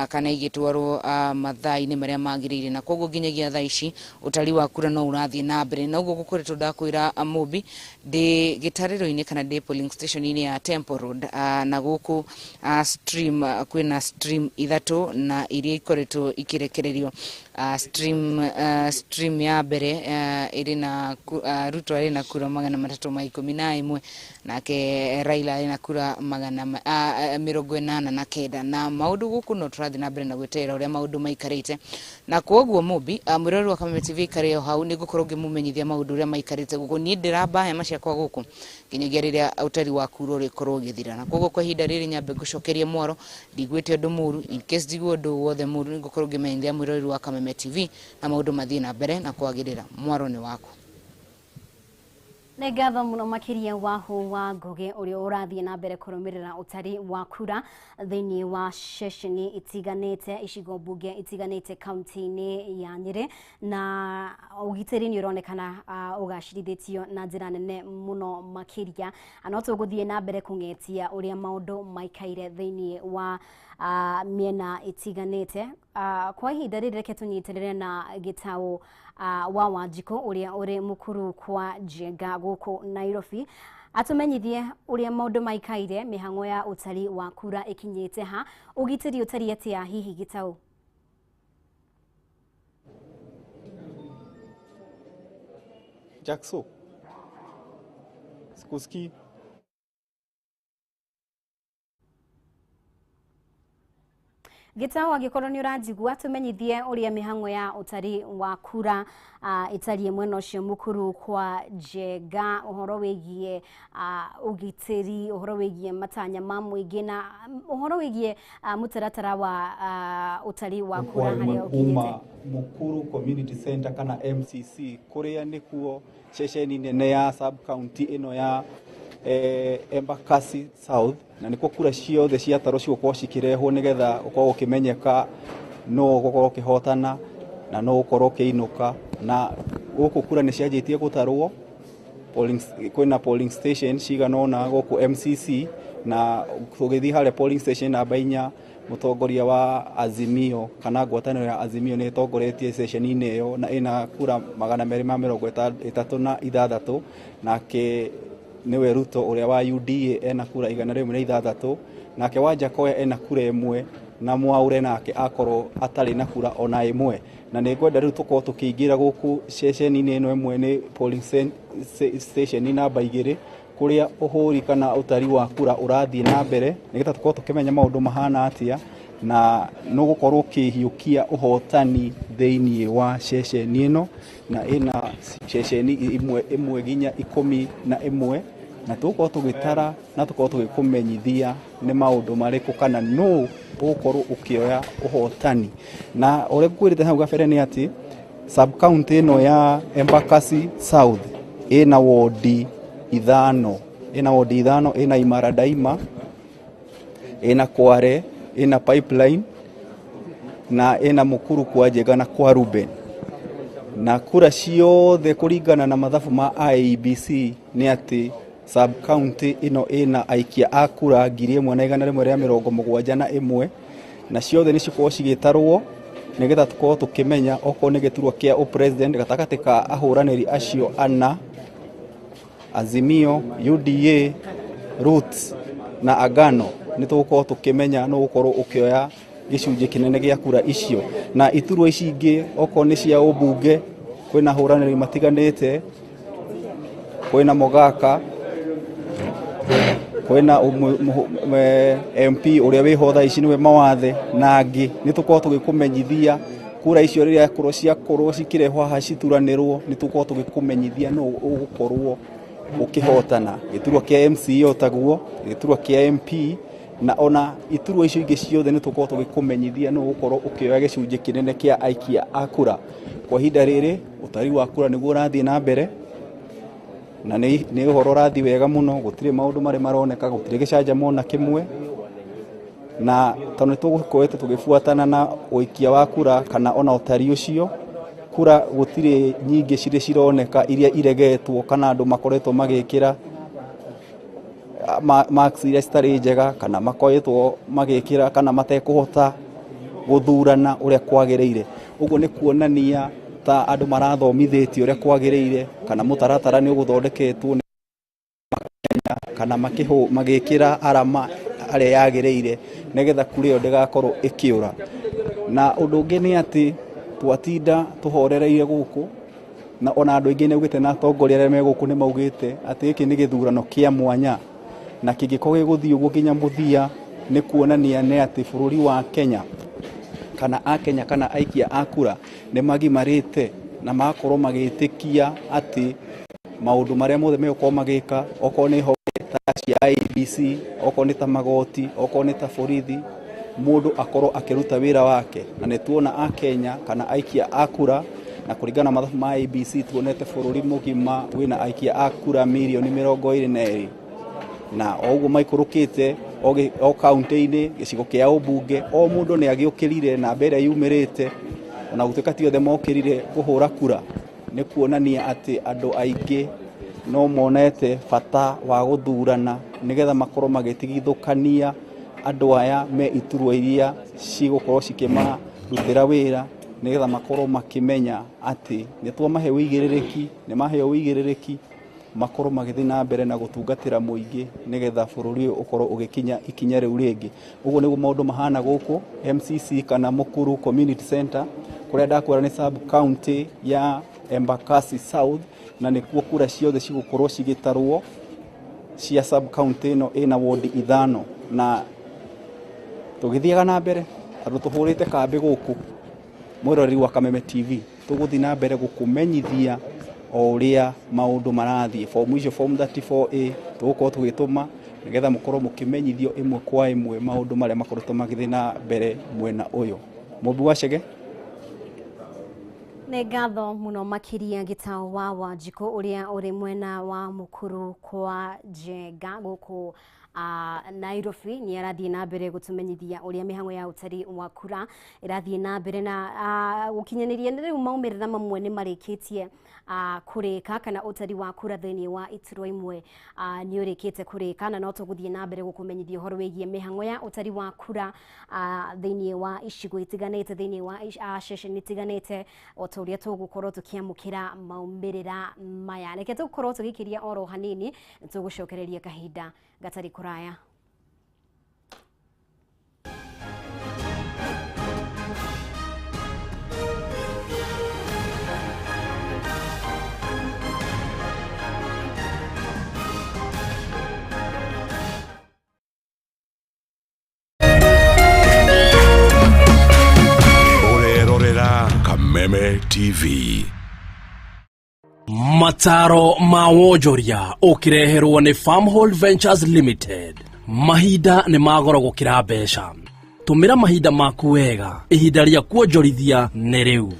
kana igĩtwarwo mathaa-inĩ marĩa magĩrĩire, na koguo nginyagia thaa ici ũtari wa kura no ũrathiĩ na mbere. Na ũguo gũkoretwo ndakwĩra Mũmbi ndĩ gĩtarĩro-inĩ kana ndĩ polling station-inĩ ya Temple Road, na gũkũ stream kwĩna stream ithatũ na iria ikoretwo ikĩrekererio. Stream ya mbere ĩrĩ na Ruto arĩ na kura 311, nake Raila arĩ na kura 489. Na maũndũ gũkũ no tũrathiĩ na mbere na gwĩterera ũrĩa maũndũ maikarĩte, na koguo Mũmbi mwĩroreri wa Kameme TV ikare o hau nĩngũkorwo ngĩmũmenyithia maũndũ ũrĩa maikarĩte gũkũ. Niĩ ndĩramba hema ciakwa gũkũ nginyagia rĩrĩa ũtari wa kura ũrĩkorwo ũgĩthira, na koguo kwa ihinda rĩrĩ nyambe ngũcokerie mwaro, ndiguĩte ũndũ mũru. In case njigue ũndũ wothe mũru nĩngũkorwo ngĩmenyithia mwĩroreri wa Kameme TV na maũndũ mathiĩ na mbere na kwagĩrĩra. Mwaro nĩ waku. Nĩ ngatho mũno makĩria Wahu wa Ngugi ũrĩa ũrathiĩ na mbere kũrũmĩrĩra ũtari wa kura thĩinĩ wa ceceni itiganĩte, icigo mbunge itiganĩte kaunti-inĩ ya Nyĩrĩ, na ũgitĩri nĩ ũronekana ũgacĩrithĩtio na njĩra nene mũno makĩria. No tũgũthiĩ na mbere kũng'etia ũrĩa maũndũ maikaire thĩinĩ wa mĩena itiganĩte. Kwa ihinda rĩrĩ reke tũnyitĩrĩre na Gĩtaũ wa Wanjikũ ũrĩa ũrĩ mũkuru kwa Njenga gũkũ Nairobi atũmenyithie ũrĩa maũndũ maikaire, mĩhang'o ya ũtari wa kura ĩkinyĩte ha, ũgitĩri ũtariĩ atĩa hihi Gĩtaũ? Jackson, sikusikii. Gitau, angĩkorwo nĩ ũranjigua, tũmenyithie ũrĩa mĩhang'o ya ũtari wa kura ĩtariĩ mwena ũcio Mukuru kwa Njenga, ũhoro wĩgiĩ ũgitĩri, ũhoro wĩgiĩ matanya ma mũingĩ na ũhoro wĩgiĩ mũtaratara wa ũtari wa kura harĩa ũkinyĩte. Kuma Mukuru Community Center kana MCC, kuria nikuo ceceni nene ya sub county ĩno ya Embakasi South, na nikuo kura ciothe ciatarwo cigũkorwo cikĩrehwo nĩgetha ũkorwo ũkĩmenyeka no ũgũkorwo ũkĩhotana na no ũkorwo ũkĩinũka. Na gũkũ kura nĩ cianjĩtie gũtarwo, kwĩna polling station cigana ũna gũkũ MCC, na tũgĩthiĩ harĩa polling station namba 4, mũtongoria wa Azimio kana ngwatanĩro ya Azimio nĩ ĩtongoretie ceceni-inĩ ĩyo na ĩna kura 236, nake nĩwe Ruto ũrĩa wa UDA ena kura 106, nake Wajackoyah ena kura 1, na Mwaure nake akorwo atarĩ na kura ona 1. Na nĩ ngwenda rĩu tũkorwo tũkĩingĩra gũkũ ceceni-inĩ ĩno ĩmwe, nĩ polling station namba 2, kũrĩa ũhũri kana ũtari wa kura ũrathiĩ na mbere, nĩgetha tũkorwo tũkĩmenya maũndũ mahana atĩa na nĩ ũgũkorwo ũkĩhiũkia ũhotani thĩinĩ wa ceceni ĩno, na ĩna ceceni 1 nginya 11, na tũgũkorwo tũgĩtara na tũkorwo tũgĩkũmenyithia nĩ maũndũ marĩkũ kana nũ ũgũkorwo ũkĩoya ũhotani. Na ũrĩa ngwĩrĩte hau gabere nĩ atĩ sub county ĩno ya Embakasi South ĩna wodi 5, ĩna wodi 5, ĩna Imara Daima, ĩna Kware, ĩna Pipeline, na ĩna Mukuru kwa Njenga na kwa Ruben. Na kura ciothe kũringana na mathabu ma IEBC nĩ atĩ sub county ĩno ĩna aikia a kura 1171, na ciothe nĩ cikorwo cigĩtarwo nĩgetha tũkorwo tũkĩmenya okorwo nĩ gĩturwa kĩa ũpresident gatagatĩ ka ahũranĩri acio ana, Azimio, UDA, Roots na Agano, nĩ tũgũkorwo tũkĩmenya nũ ũgũkorwo ũkĩoya gĩcunjĩ kĩnene gĩa kura icio. Na iturwa ici ingĩ okorwo nĩ cia ũmbunge, kwĩna ahũranĩri matiganĩte, kwĩna Mogaka, kwĩna MP ũrĩa wĩho thaa ici nĩwe Mawathe na angĩ. Nĩ tũkorwo tũgĩkũmenyithia kura icio rĩrĩa ciakorwo cikĩrehwo haha cituranĩrwo, nĩ tũkorwo tũgĩkũmenyithia nũ ũgũkorwo ũkĩhotana. Gĩturwa kĩa MCA taguo, gĩturwa kĩa MP, na ona iturwa icio ingĩ ciothe nĩ tũkorwo tũgĩkũmenyithia nũ ũgũkorwo ũkĩoya gĩcunjĩ kĩnene kĩa aikia a kura. Kwa ihinda rĩrĩ ũtari wa kura nĩguo ũrathiĩ na mbere, na nĩ ũhoro ũrathiĩ wega mũno, gũtirĩ maũndũ marĩa maroneka, gũtirĩ gĩcanjama ona kĩmwe. Na tondũ nĩ tũgũkoretwo tũgĩbuatana na ũikia wa kura kana ona ũtari ũcio, kura gũtirĩ nyingĩ cirĩ cironeka iria iregetwo kana andũ makoretwo magĩkĩra marks iria citarĩ njega, kana makoretwo magĩkĩra kana matekũhota gũthurana ũrĩa kwagĩrĩire. Ũguo nĩ kuonania ta andũ marathomithĩtio ũrĩa kwagĩrĩire, kana mũtaratara nĩ ũgũthondeketwo kana magĩkĩra arama arĩa yagĩrĩire nĩgetha kura ĩyo ndĩgakorwo ĩkĩũra. Na ũndũ ũngĩ nĩ atĩ twatinda tũhorereire gũkũ, na ona andũ aingĩ nĩaugĩte na atongoria arĩa me gũkũ nĩ maugĩte atĩ gĩkĩ nĩ gĩthurano kĩa mwanya, na kĩngĩkorwo gĩgũthiĩ ũguo nginya mũthia, nĩ kuonania nĩ atĩ bũrũri wa Kenya kana akenya kana aikia a kura nĩ magimarĩte na magakorwo magĩtĩkia atĩ maũndũ marĩa mothe megũkorwo magĩka, okorwo nĩ honge ta cia IEBC, okorwo nĩ ta magoti, okorwo nĩ ta borithi, mũndũ akorwo akĩruta wĩra wake. Na nĩ tuona akenya kana aikia a kura, na kũringana na mathabu ma IEBC tuonete bũrũri mũgima wĩna aikia a kura mirioni 22, na o ũguo maikũrũkĩte o kaunti-inĩ, gĩcigo kĩa ũmbunge, o mũndũ nĩ agĩũkĩrire namba ĩrĩa yumĩrĩte, ona gũtuĩka ti othe mokĩrire kũhũra kura, nĩ kuonania atĩ andũ aingĩ no monete bata wa gũthurana nĩgetha makorwo magĩtigithũkania andũ aya me iturwa iria cigũkorwo cikĩmarutĩra wĩra, nĩgetha makorwo makĩmenya atĩ nĩ twamahe ũigĩrĩrĩki, nĩ maheo ũigĩrĩrĩki makorwo magĩthiĩ na mbere na gũtungatĩra mũingĩ nĩgetha bũrũri ũyũ ũkorwo ũgĩkinya ikinya rĩu rĩngĩ. Ũguo nĩguo maũndũ mahana gũkũ MCC kana Mukuru Community Center, kũrĩa ndakwĩra nĩ sub county ya Embakasi South, na nĩkuo kura ciothe cigũkorwo cigĩtarwo cia sub county ĩno ĩna wodi 5. Na tũgĩthiaga na mbere Tondũ tũhũrĩte kambĩ gũkũ mwĩroreri wa Kameme TV, tũgũthiĩ na mbere gũkũmenyithia o ũrĩa maũndũ marathiĩ. Fomu icio, form 34A, tũgũkorwo tũgĩtũma nĩgetha mũkorwo mũkĩmenyithio ĩmwe kwa ĩmwe maũndũ marĩa makoretwo magĩthiĩ na mbere mwena ũyũ. Mũmbi wa Chege. Nĩ ngatho mũno makĩria Gĩtaũ wa Wanjikũ ũrĩa ũrĩ mwena wa Mũkuru kwa Njenga gũkũ Nairobi. Nĩ arathiĩ na mbere gũtũmenyithia ũrĩa mĩhang'o ya ũtari wa kura ĩrathiĩ na mbere na gũkinyanĩria rĩu maumĩrĩra mamwe nĩ marĩkĩtie kũrĩka, kana ũtari wa kura thĩinĩ wa iturwa imwe nĩ ũrĩkĩte kũrĩka, na no tũgũthiĩ na mbere gũkũmenyithia ũhoro wĩgiĩ mĩhang'o ya ũtari wa kura thĩinĩ wa icigo itiganĩte, thĩinĩ wa ceceni itiganĩte, o ta ũrĩa tũgũkorwo tũkĩamũkĩra maumĩrĩra maya. Reke tũgũkorwo tũgĩkĩria oro hanini, tũgũcokereria kahinda gatarĩ kũraya. Kameme TV. Mataro ma wonjoria ũkĩreherwo nĩ Farmhold Ventures Limited. Mahinda nĩ magoro gũkĩra mbeca. Tũmĩra mahinda maku wega, ihinda rĩa kuonjorithia nĩ rĩu.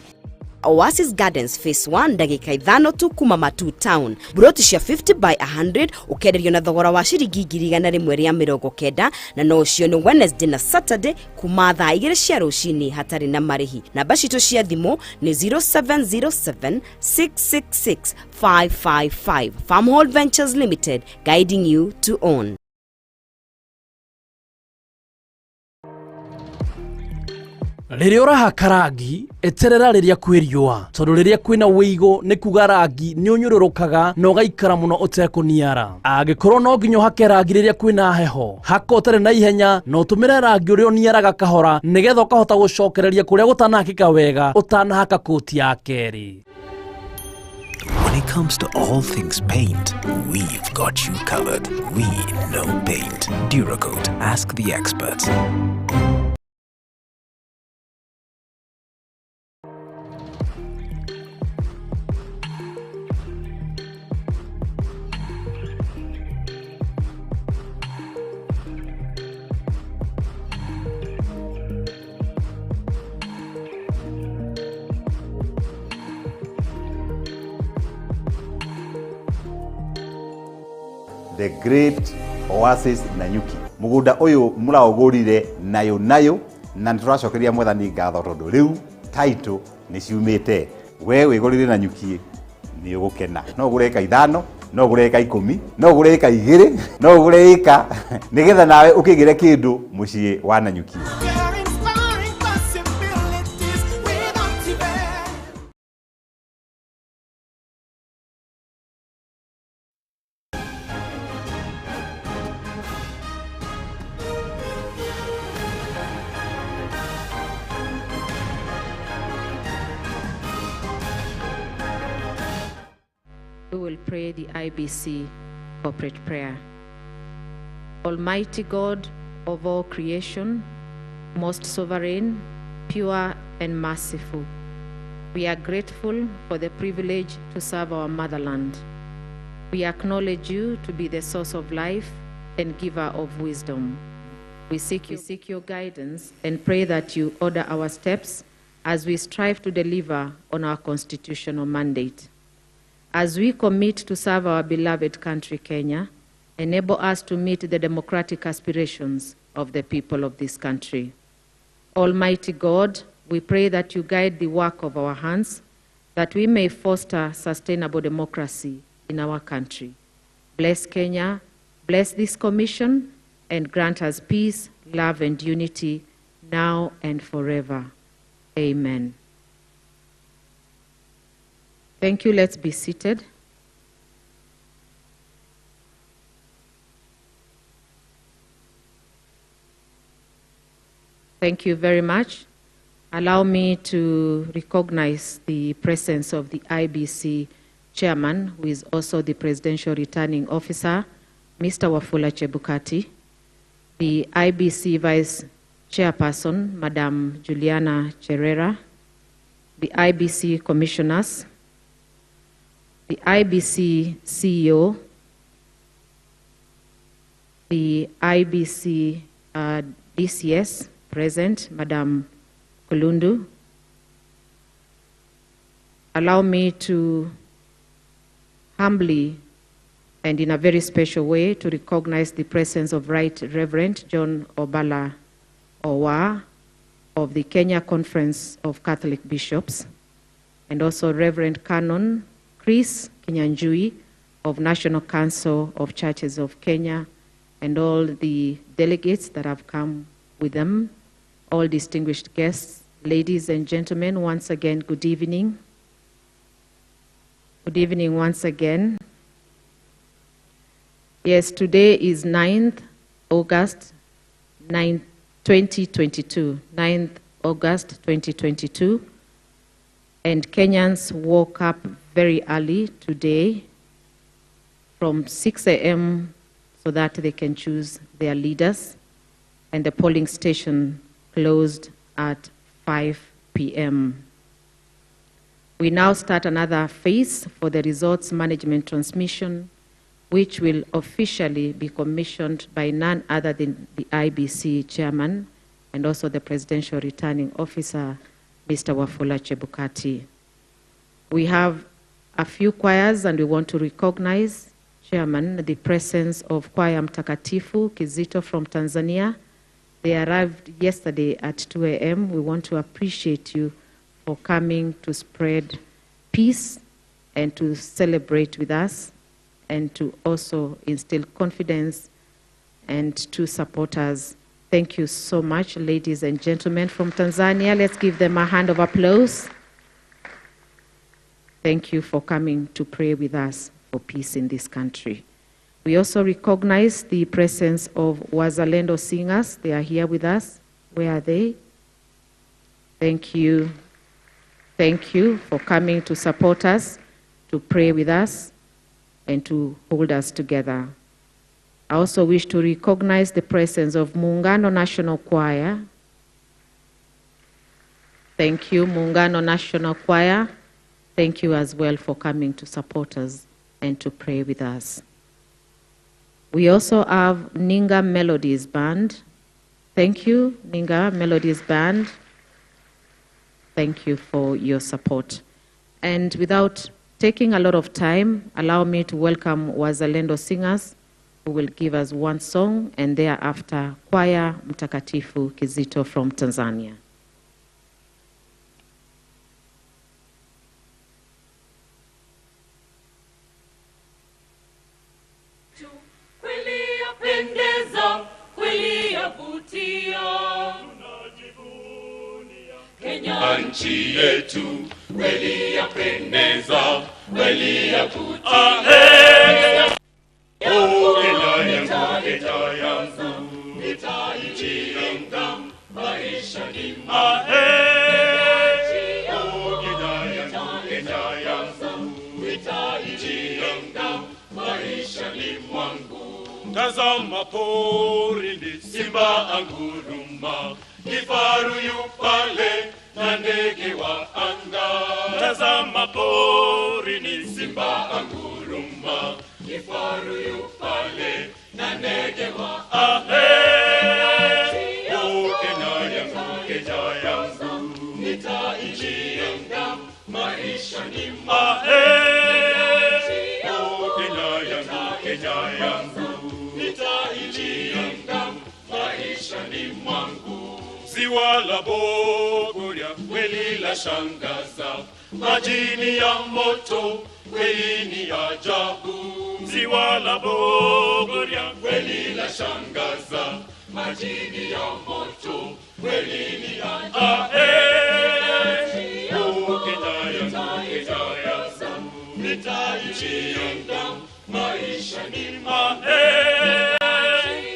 Oasis Gardens Phase 1, ndagĩka 5 tu kuma Matu Town. Buroti cia 50 by 100 ũkenderio na thogora wa ciringi 190,000, na no ũcio nĩ Wednesday na Saturday kuma thaa 2 cia rũcinĩ hatarĩ na marĩhi. Namba citũ cia thimũ nĩ 0707 666 555. Farmhold Ventures Limited, guiding you to own. Rĩrĩa ũrahaka rangi, eterera rĩrĩa kwĩ riũa, tondũ rĩrĩa kwĩna wĩigũ nĩ kuga rangi nĩ ũnyũrũrũkaga na ũgaikara mũno ũtekũniara. Angĩkorwo no nginya ũhake rangi rĩrĩa kwĩna heho, haka ũtarĩ na ihenya na ũtũmĩre rangi ũrĩa ũniaraga kahora nĩgetha ũkahota gũcokereria kũrĩa gũtanahakĩka wega ũtanahaka kũti ya kerĩ. When it comes to all things paint, we've got you covered. We know paint. Duracoat, ask the experts. The Great Oasis Nanyuki. Mugunda uyu muraugurire nayo nayo, na nituracokeria Mwathani ngatho tondu riu title ni ciumite. We wigurire Nanyuki ni ugukena. No ugure eka 5, no ugure eka 10, no ugure eka 2, no ugure eka nigetha nawe ukigire kindu mucii wa Nanyuki. We will pray the IBC corporate prayer. Almighty God of all creation, most sovereign, pure, and merciful, we are grateful for the privilege to serve our motherland. We acknowledge you to be the source of life and giver of wisdom. We seek your guidance and pray that you order our steps as we strive to deliver on our constitutional mandate. As we commit to serve our beloved country, Kenya, enable us to meet the democratic aspirations of the people of this country. Almighty God, we pray that you guide the work of our hands, that we may foster sustainable democracy in our country. Bless Kenya, bless this commission, and grant us peace, love, and unity now and forever. Amen. Thank you. Let's be seated. Thank you very much. Allow me to recognize the presence of the IBC chairman, who is also the presidential returning officer, Mr. Wafula Chebukati, the IBC vice Chairperson, Madam Juliana Cherera, the IEBC Commissioners, the IEBC CEO, the IEBC DCS present, Madam Kulundu. Allow me to humbly and in a very special way to recognize the presence of Right Reverend John Obala Owa of the Kenya Conference of Catholic Bishops, and also Reverend Canon Chris Kinyanjui of National Council of Churches of Kenya, and all the delegates that have come with them, all distinguished guests, ladies and gentlemen, once again, good evening. Good evening once again. Yes, today is 9th August 2022, 9th August 2022, and Kenyans woke up very early today from 6 a.m. so that they can choose their leaders, and the polling station closed at 5 p.m. We now start another phase for the results management transmission, which will officially be commissioned by none other than the IEBC chairman and also the presidential returning officer, Mr. Wafula Chebukati. We have a few choirs, and we want to recognize, Chairman, the presence of Choir Mtakatifu Kizito from Tanzania. They arrived yesterday at 2 a.m. We want to appreciate you for coming to spread peace and to celebrate with us, and to also instill confidence and to support us. Thank you so much, ladies and gentlemen from Tanzania. Let's give them a hand of applause. Thank you for coming to pray with us for peace in this country. We also recognize the presence of Wazalendo singers. They are here with us. Where are they? Thank you. Thank you for coming to support us, to pray with us, and to hold us together. I also wish to recognize the presence of Muungano National Choir. Thank you, Muungano National Choir. Thank you as well for coming to support us and to pray with us. We also have Ninga Melodies Band. Thank you, Ninga Melodies Band. Thank you for your support. And without taking a lot of time, allow me to welcome Wazalendo singers who will give us one song, and thereafter, Choir Mtakatifu Kizito from Tanzania. Kweli yapendeza, kweli yavutia. Kenya nchi yetu, kweli yapendeza, kweli yavutia. Oh, Kenya yangu, Kenya yangu, nitaijenga maisha ni mwangu. Oh, Kenya yangu, Kenya yangu, nitaijenga maisha ni mwangu. Tazama porini simba anguruma, kifaru yu pale na ndege wa anga. Tazama porini simba anguruma, kifaru yu pale na ndege wa anga. Oh, Kenya yangu, Kenya yangu, nitaijenga maisha ni mwangu. Oh, Kenya yangu, Kenya yangu, nitaijenga maisha ni mwangu. Ziwa la Bogoria kweli la shangaza, majini ya moto kweli ni ajabu. Ziwa la Bogoria kweli la shangaza, majini ya moto kweli ni ajabu. Oh, Kenya yangu, Kenya yangu, nitaijenga maisha ni mwangu.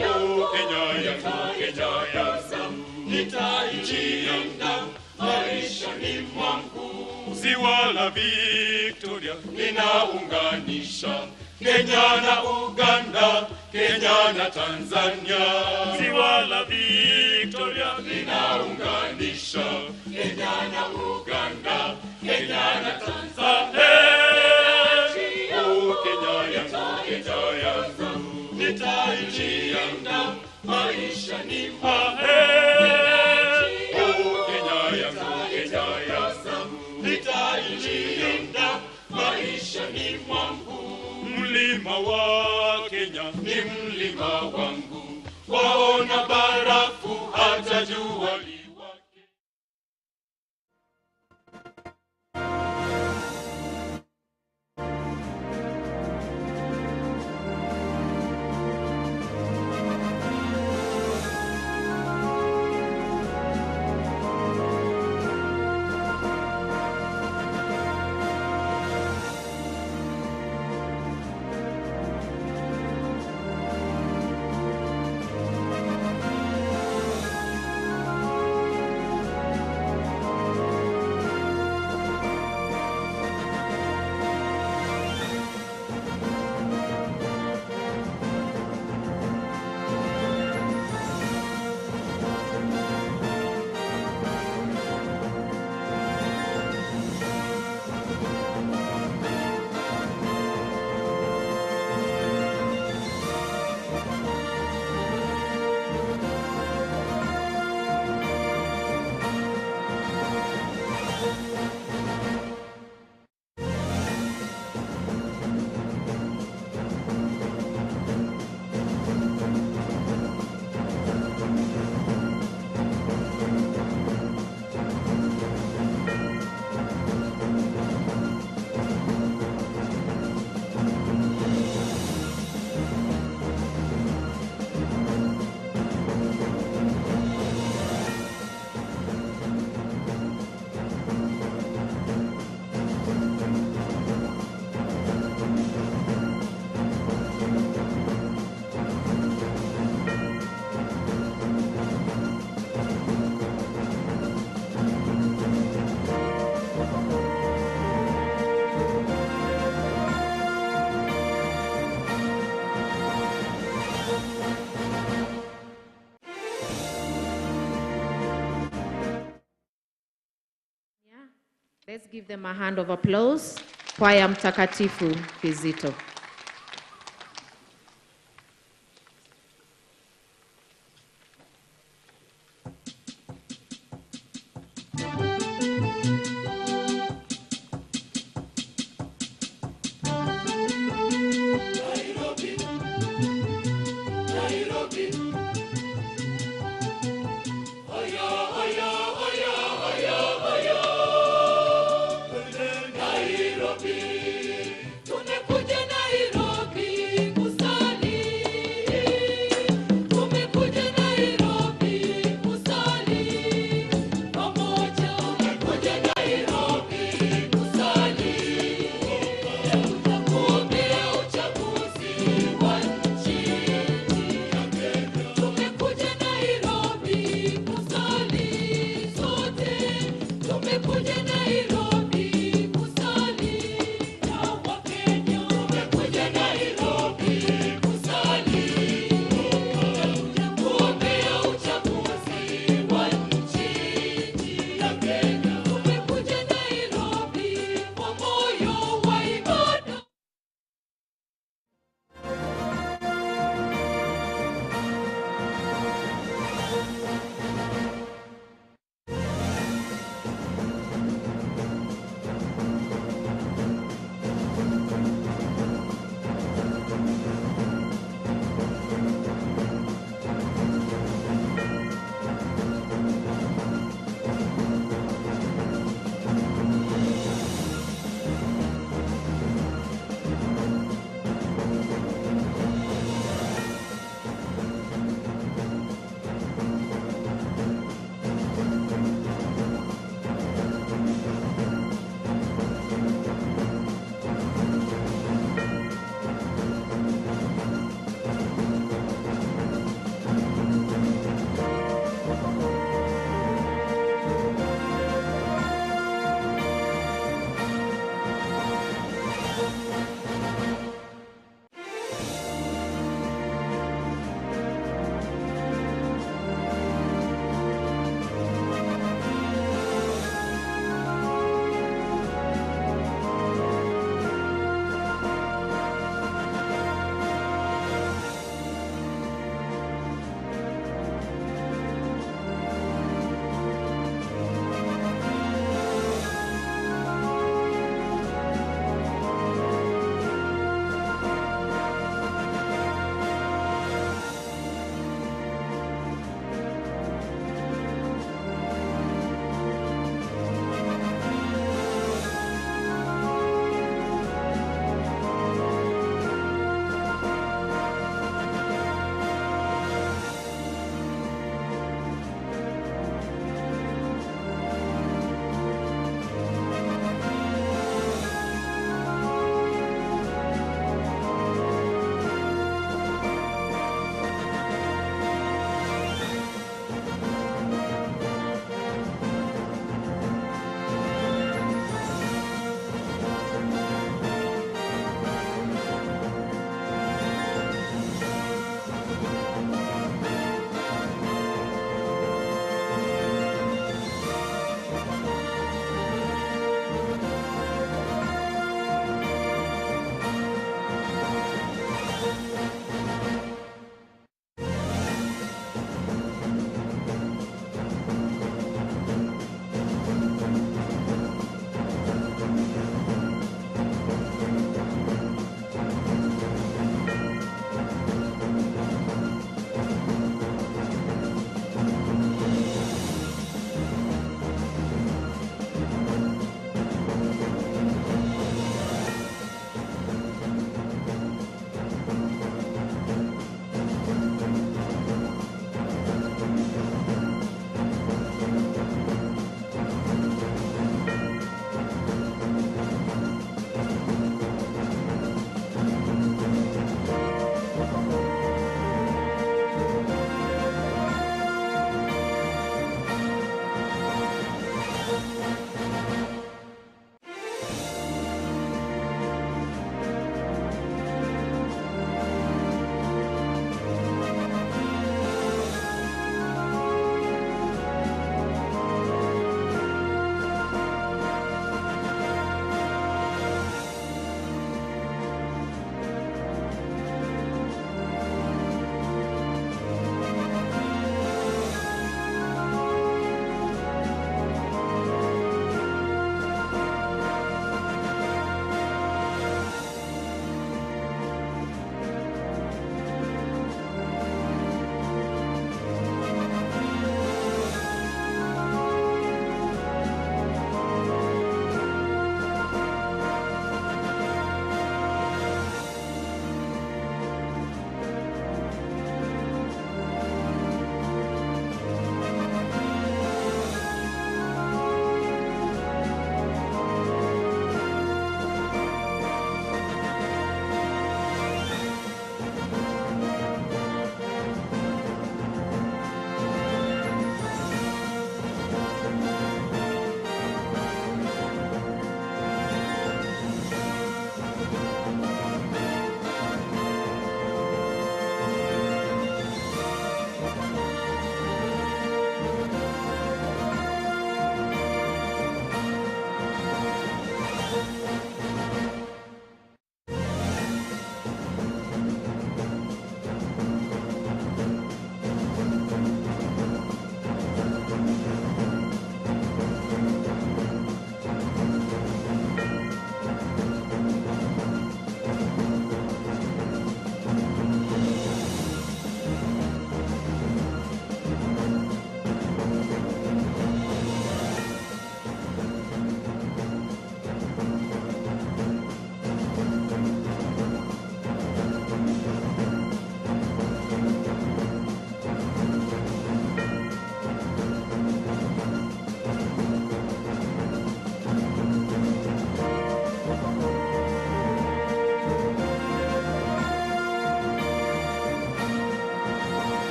Oh, Kenya yangu, Kenya yangu, nitaijenga maisha ni mwangu. Ziwa la Victoria linaunganisha Kenya na Uganda, Kenya na Tanzania. Ziwa la Victoria Victoria, ninaunganisha Kenya na Uganda, Kenya na Tanzania. Oh, Kenya yangu, Kenya yangu, nitailinda maisha ni mwangu. Oh, Kenya yangu, Kenya yangu, nitailinda maisha ni mwangu. Mlima wa Kenya ni mlima wangu, waona barafu hata jua liwake. Let's give them a hand of applause. Kwaya Mtakatifu Kizito. Nairobi, Nairobi. Oyo, oyo, oyo, oyo, oyo. Nairobi, tumekuja Nairobi.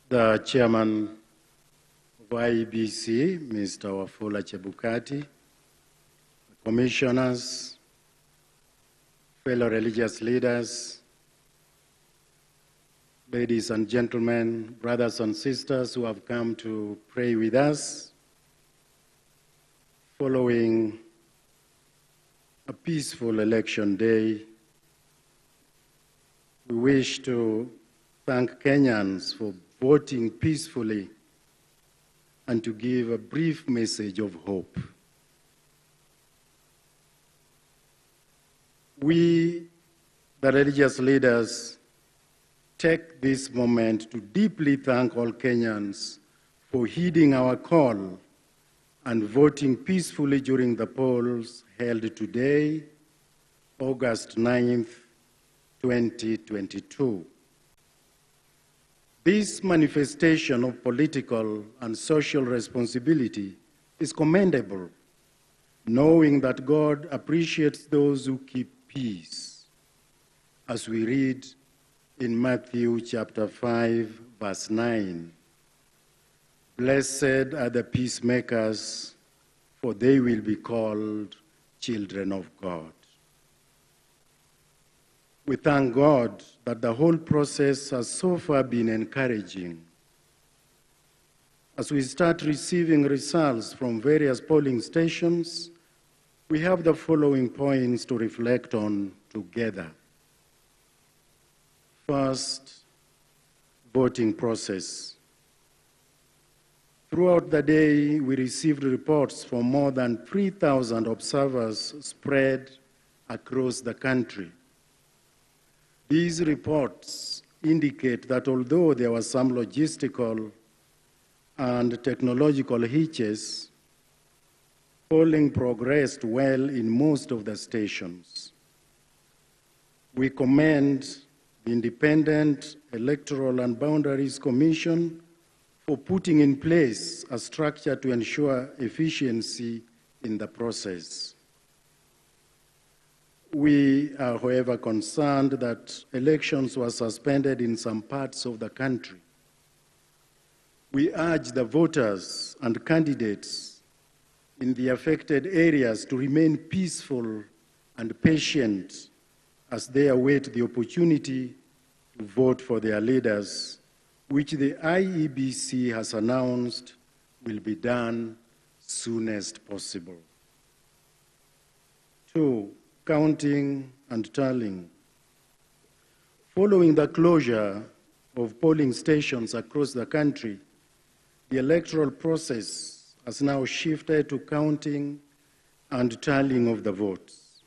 The chairman of IEBC, Mr. Wafula Chebukati, the commissioners, fellow religious leaders, ladies and gentlemen, brothers and sisters who have come to pray with us following a peaceful election day. We wish to thank Kenyans for voting peacefully and to give a brief message of hope. We, the religious leaders, take this moment to deeply thank all Kenyans for heeding our call and voting peacefully during the polls held today, August 9th, 2022. This manifestation of political and social responsibility is commendable, knowing that God appreciates those who keep peace, as we read in Matthew chapter 5, verse 9. Blessed are the peacemakers, for they will be called children of God. We thank God that the whole process has so far been encouraging. As we start receiving results from various polling stations, we have the following points to reflect on together. First, voting process. Throughout the day, we received reports from more than 3,000 observers spread across the country. These reports indicate that although there were some logistical and technological hitches, polling progressed well in most of the stations. We commend the Independent Electoral and Boundaries Commission for putting in place a structure to ensure efficiency in the process. We are, however, concerned that elections were suspended in some parts of the country. We urge the voters and candidates in the affected areas to remain peaceful and patient as they await the opportunity to vote for their leaders, which the IEBC has announced will be done soonest possible. 2, counting and tallying. Following the closure of polling stations across the country, the electoral process has now shifted to counting and tallying of the votes.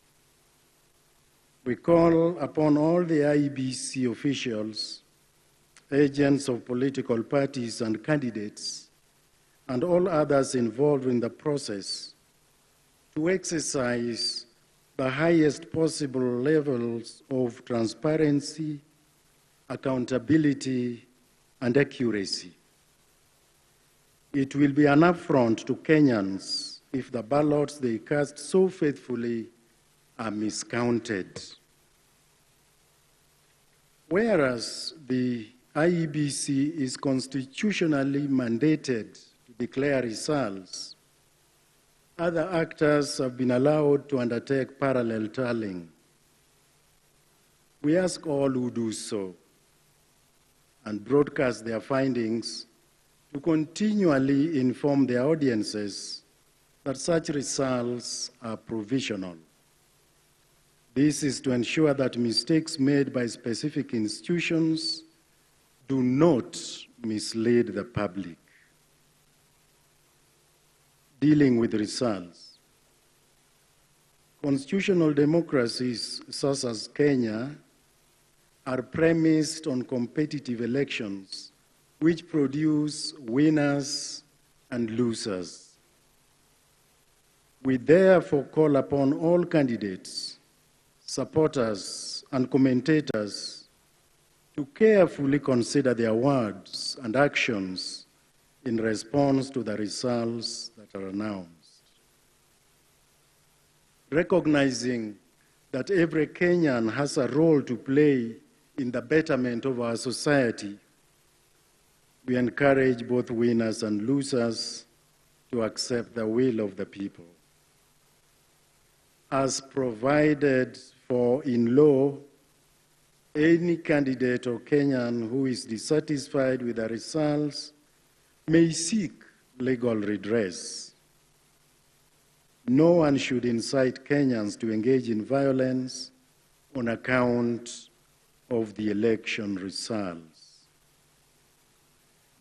We call upon all the IEBC officials, agents of political parties and candidates, and all others involved in the process to exercise the highest possible levels of transparency, accountability, and accuracy. It will be an affront to Kenyans if the ballots they cast so faithfully are miscounted. Whereas the IEBC is constitutionally mandated to declare results, other actors have been allowed to undertake parallel tallying. We ask all who do so and broadcast their findings to continually inform their audiences that such results are provisional. This is to ensure that mistakes made by specific institutions do not mislead the public. Dealing with results. Constitutional democracies such as Kenya are premised on competitive elections which produce winners and losers. We therefore call upon all candidates, supporters, and commentators to carefully consider their words and actions in response to the results that are announced. Recognizing that every Kenyan has a role to play in the betterment of our society, We encourage both winners and losers to accept the will of the people. As provided for in law, any candidate or Kenyan who is dissatisfied with the results may seek legal redress. No one should incite Kenyans to engage in violence on account of the election results.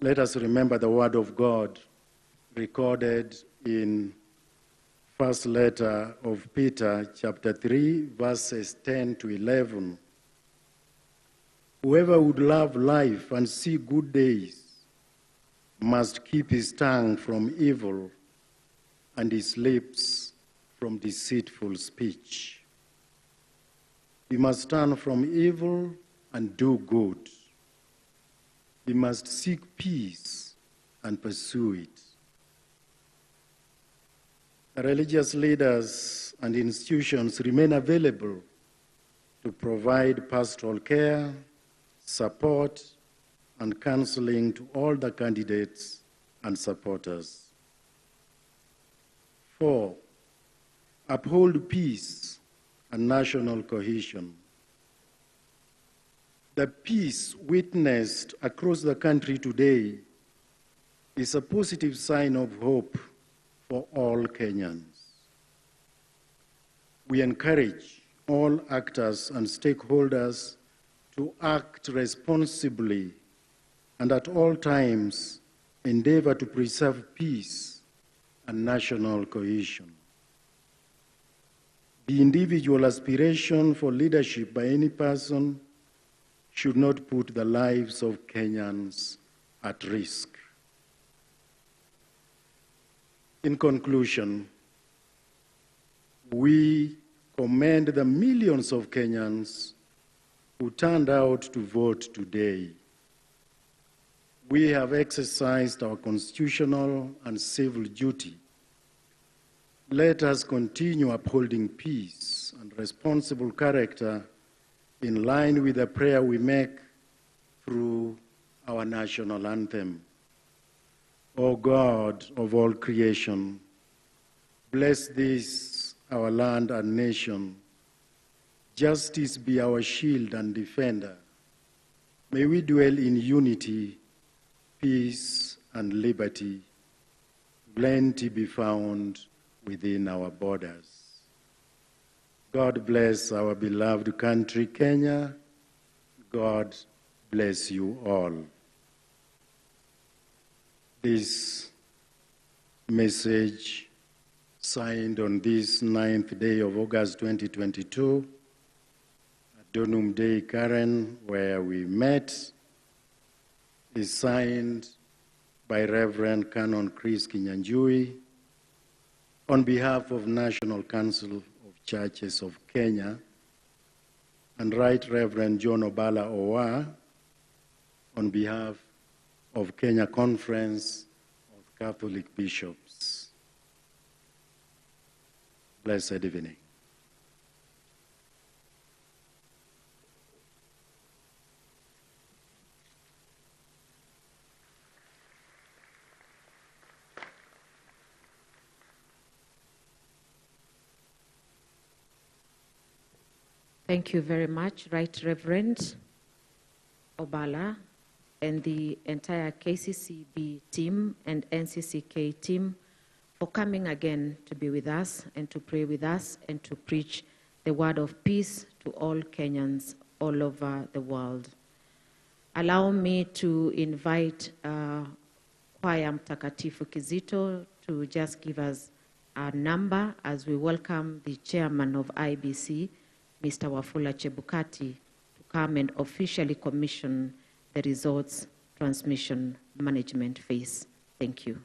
Let us remember the word of God recorded in first letter of Peter, chapter 3, verses 10 to 11. Whoever would love life and see good days must keep his tongue from evil and his lips from deceitful speech. We must turn from evil and do good. We must seek peace and pursue it. Religious leaders and institutions remain available to provide pastoral care, support, and counseling to all the candidates and supporters. 4, uphold peace and national cohesion. The peace witnessed across the country today is a positive sign of hope for all Kenyans. We encourage all actors and stakeholders to act responsibly and at all times endeavor to preserve peace and national cohesion. The individual aspiration for leadership by any person should not put the lives of Kenyans at risk. In conclusion, we commend the millions of Kenyans who turned out to vote today. We have exercised our constitutional and civil duty. Let us continue upholding peace and responsible character in line with the prayer we make through our national anthem. O God of all creation, bless this, our land and nation. Justice be our shield and defender. May we dwell in unity, peace, and liberty. Plenty be found within our borders. God bless our beloved country, Kenya. God bless you all. This message, signed on this 9th day of August 2022, at Donum Dei Karen, where we met, is signed by Reverend Canon Chris Kinyanjui on behalf of National Council of Churches of Kenya and Right Reverend John Obala Owa on behalf of Kenya Conference of Catholic Bishops. Blessed evening. Thank you very much, Right Reverend Obala and the entire KCCB team and NCCK team for coming again to be with us and to pray with us and to preach the word of peace to all Kenyans all over the world. Allow me to invite Kwaya Mtakatifu Kizito to just give us a number as we welcome the chairman of IBC, Mr. Wafula Chebukati, to come and officially commission the results transmission management phase. Thank you.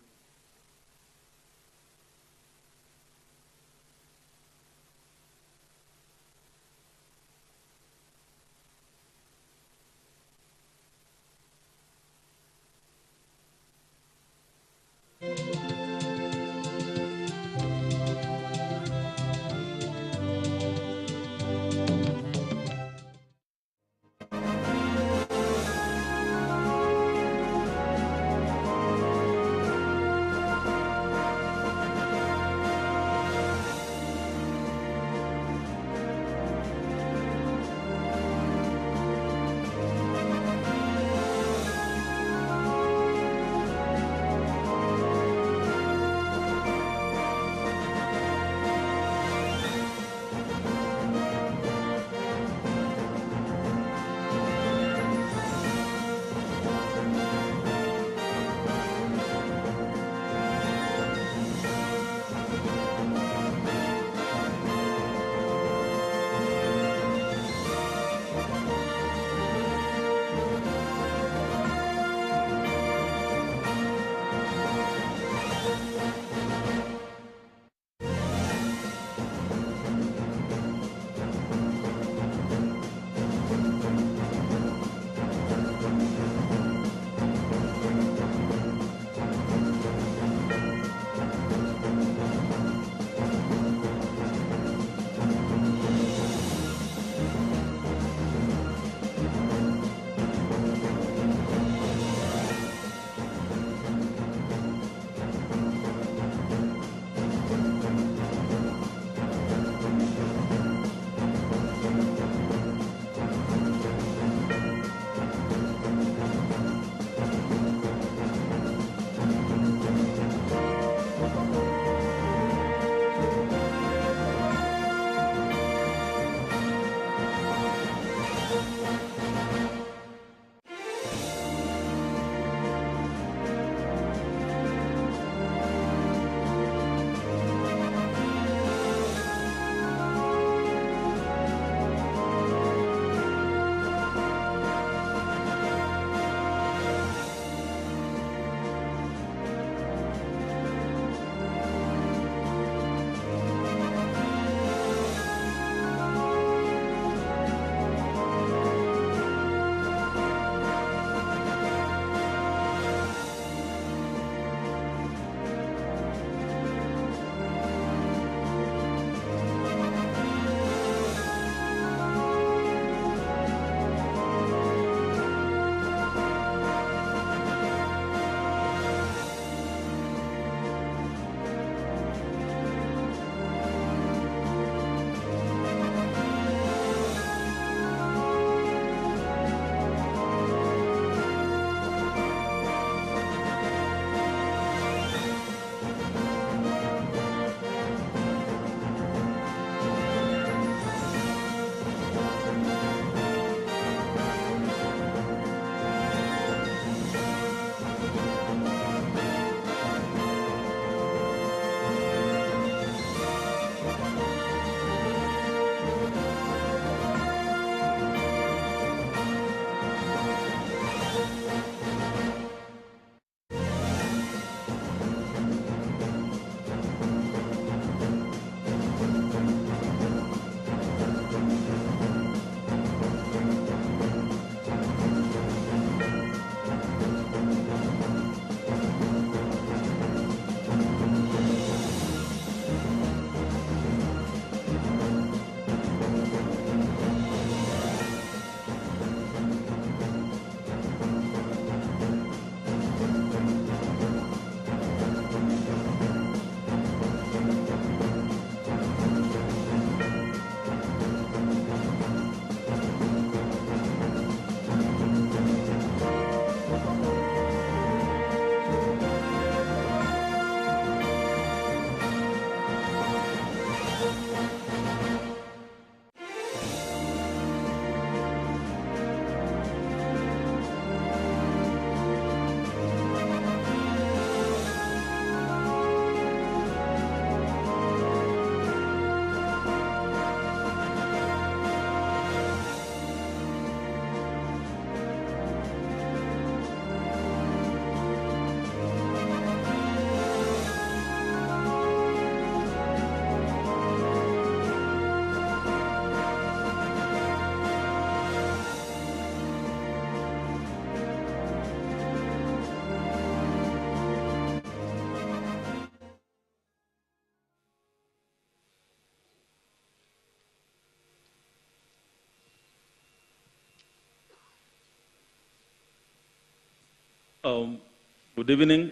Good evening.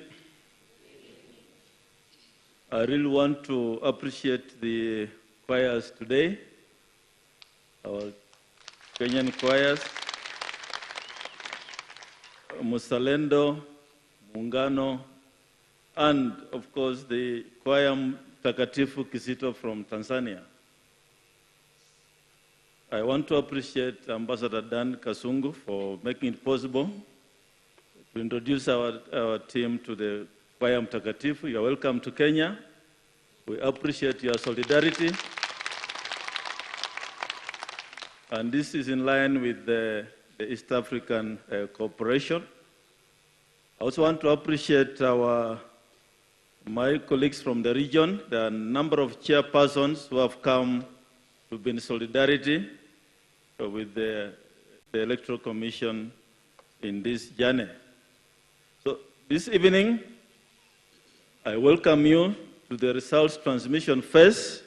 I really want to appreciate the choirs today, our Kenyan choirs, Musalendo, Muungano, and of course the choir Mtakatifu Kisito from Tanzania. I want to appreciate Ambassador Dan Kasungu for making it possible to introduce our team to the choir Mtakatifu. You are welcome to Kenya. We appreciate your solidarity. And this is in line with the East African cooperation. I also want to appreciate my colleagues from the region. There are a number of chairpersons who have come to be in solidarity with the Electoral Commission in this journey. So this evening, I welcome you to the results transmission phase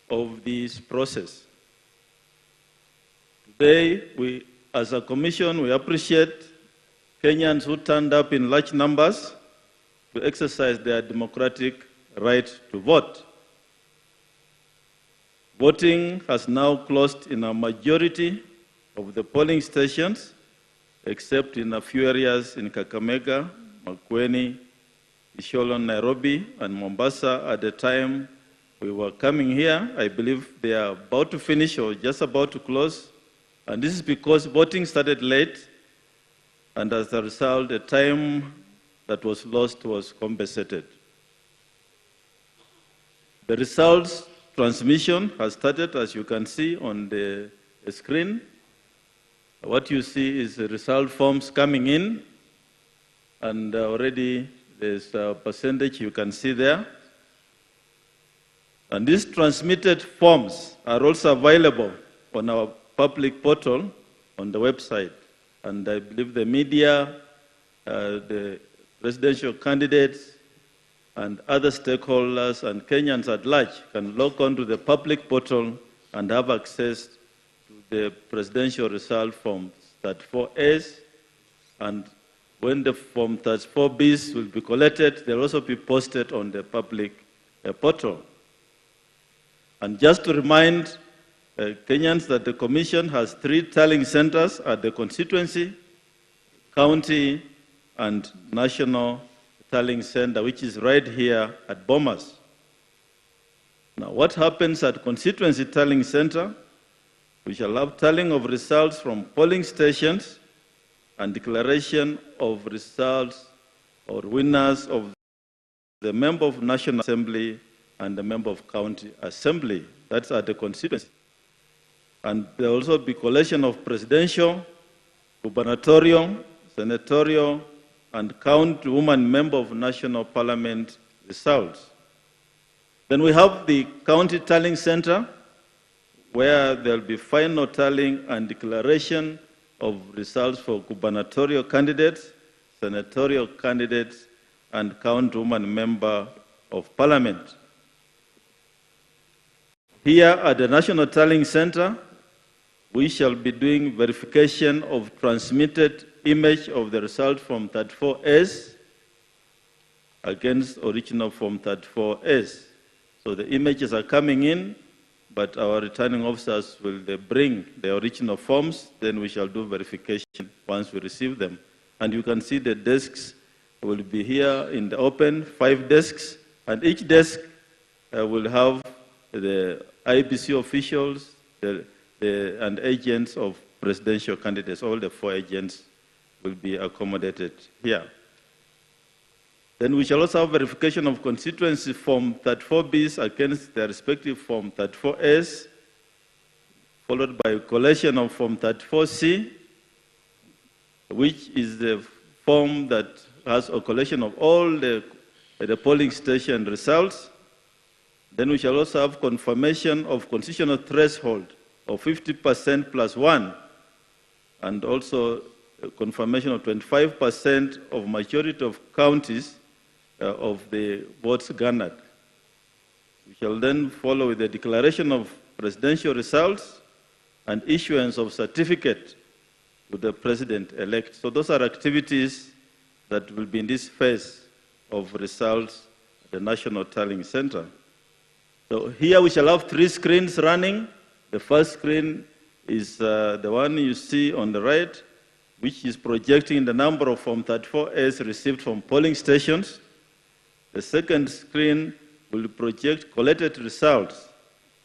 of this process. Today, we, as a commission, we appreciate Kenyans who turned up in large numbers to exercise their democratic right to vote. Voting has now closed in a majority of the polling stations, except in a few areas in Kakamega, Makueni, Isiolo, Nairobi, and Mombasa. At the time we were coming here, I believe they are about to finish or just about to close. And this is because voting started late, and as a result, the time that was lost was compensated. The results transmission has started, as you can see on the screen. What you see is the result forms coming in, and already there's a percentage you can see there. And these transmitted forms are also available on our public portal on the website. And I believe the media, the presidential candidates, and other stakeholders and Kenyans at large can log on to the public portal and have access to the presidential result form 34S. And when the form 34Bs will be collected, they'll also be posted on the public portal. And just to remind Kenyans that the Commission has 3 tallying centers at the constituency, county, and national tallying center, which is right here at Bomas. Now, what happens at constituency tallying center? We shall have tallying of results from polling stations and declaration of results or winners of the member of National Assembly and the member of County Assembly. That's at the constituency. And there will also be collation of presidential, gubernatorial, senatorial, and county woman member of National Parliament results. Then we have the county tallying center, where there will be final tallying and declaration of results for gubernatorial candidates, senatorial candidates, and county woman member of Parliament. Here at the National Tallying Center, we shall be doing verification of transmitted image of the result from 34S against original form 34S. So the images are coming in, but our returning officers will bring the original forms, then we shall do verification once we receive them. And you can see the desks will be here in the open, 5 desks, and each desk will have the IEBC officials and agents of presidential candidates. All the 4 agents will be accommodated here. Then we shall also have verification of constituency form 34Bs against their respective form 34S, followed by collation of form 34C, which is the form that has a collation of all the polling station results. Then we shall also have confirmation of constitutional threshold of 50% plus 1, and also confirmation of 25% of majority of counties of the votes garnered. We shall then follow with the declaration of presidential results and issuance of certificate to the president-elect. So those are activities that will be in this phase of results at the National Tallying Center. So here we shall have three screens running. The first screen is the one you see on the right, which is projecting the number of Form 34As received from polling stations. The second screen will project collated results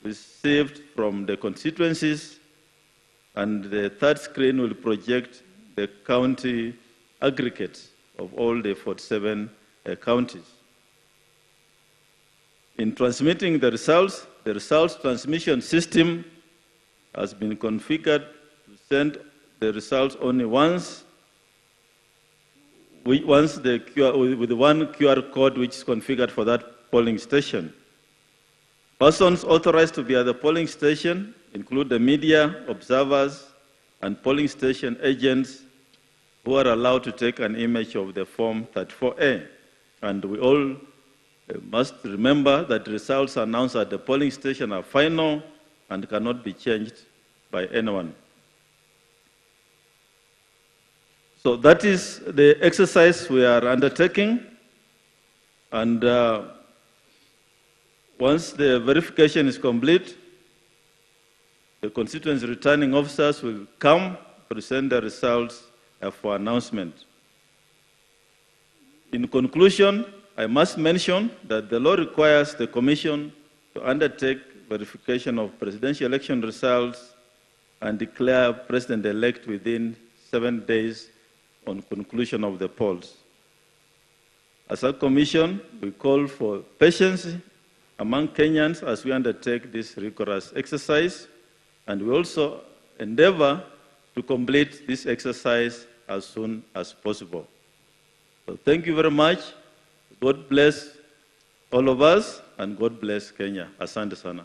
received from the constituencies, and the third screen will project the county aggregates of all the 47 counties. In transmitting the results transmission system has been configured to send the results only once, with one QR code which is configured for that polling station. Persons authorized to be at the polling station include the media, observers, and polling station agents who are allowed to take an image of the Form 34A. And we all must remember that results announced at the polling station are final and cannot be changed by anyone. So that is the exercise we are undertaking. And once the verification is complete, the constituency returning officers will come present the results for announcement. In conclusion, I must mention that the law requires the Commission to undertake verification of presidential election results and declare president-elect within 7 days on conclusion of the polls. As a Commission, we call for patience among Kenyans as we undertake this rigorous exercise, and we also endeavor to complete this exercise as soon as possible. So thank you very much. God bless all of us, and God bless Kenya. Asante sana.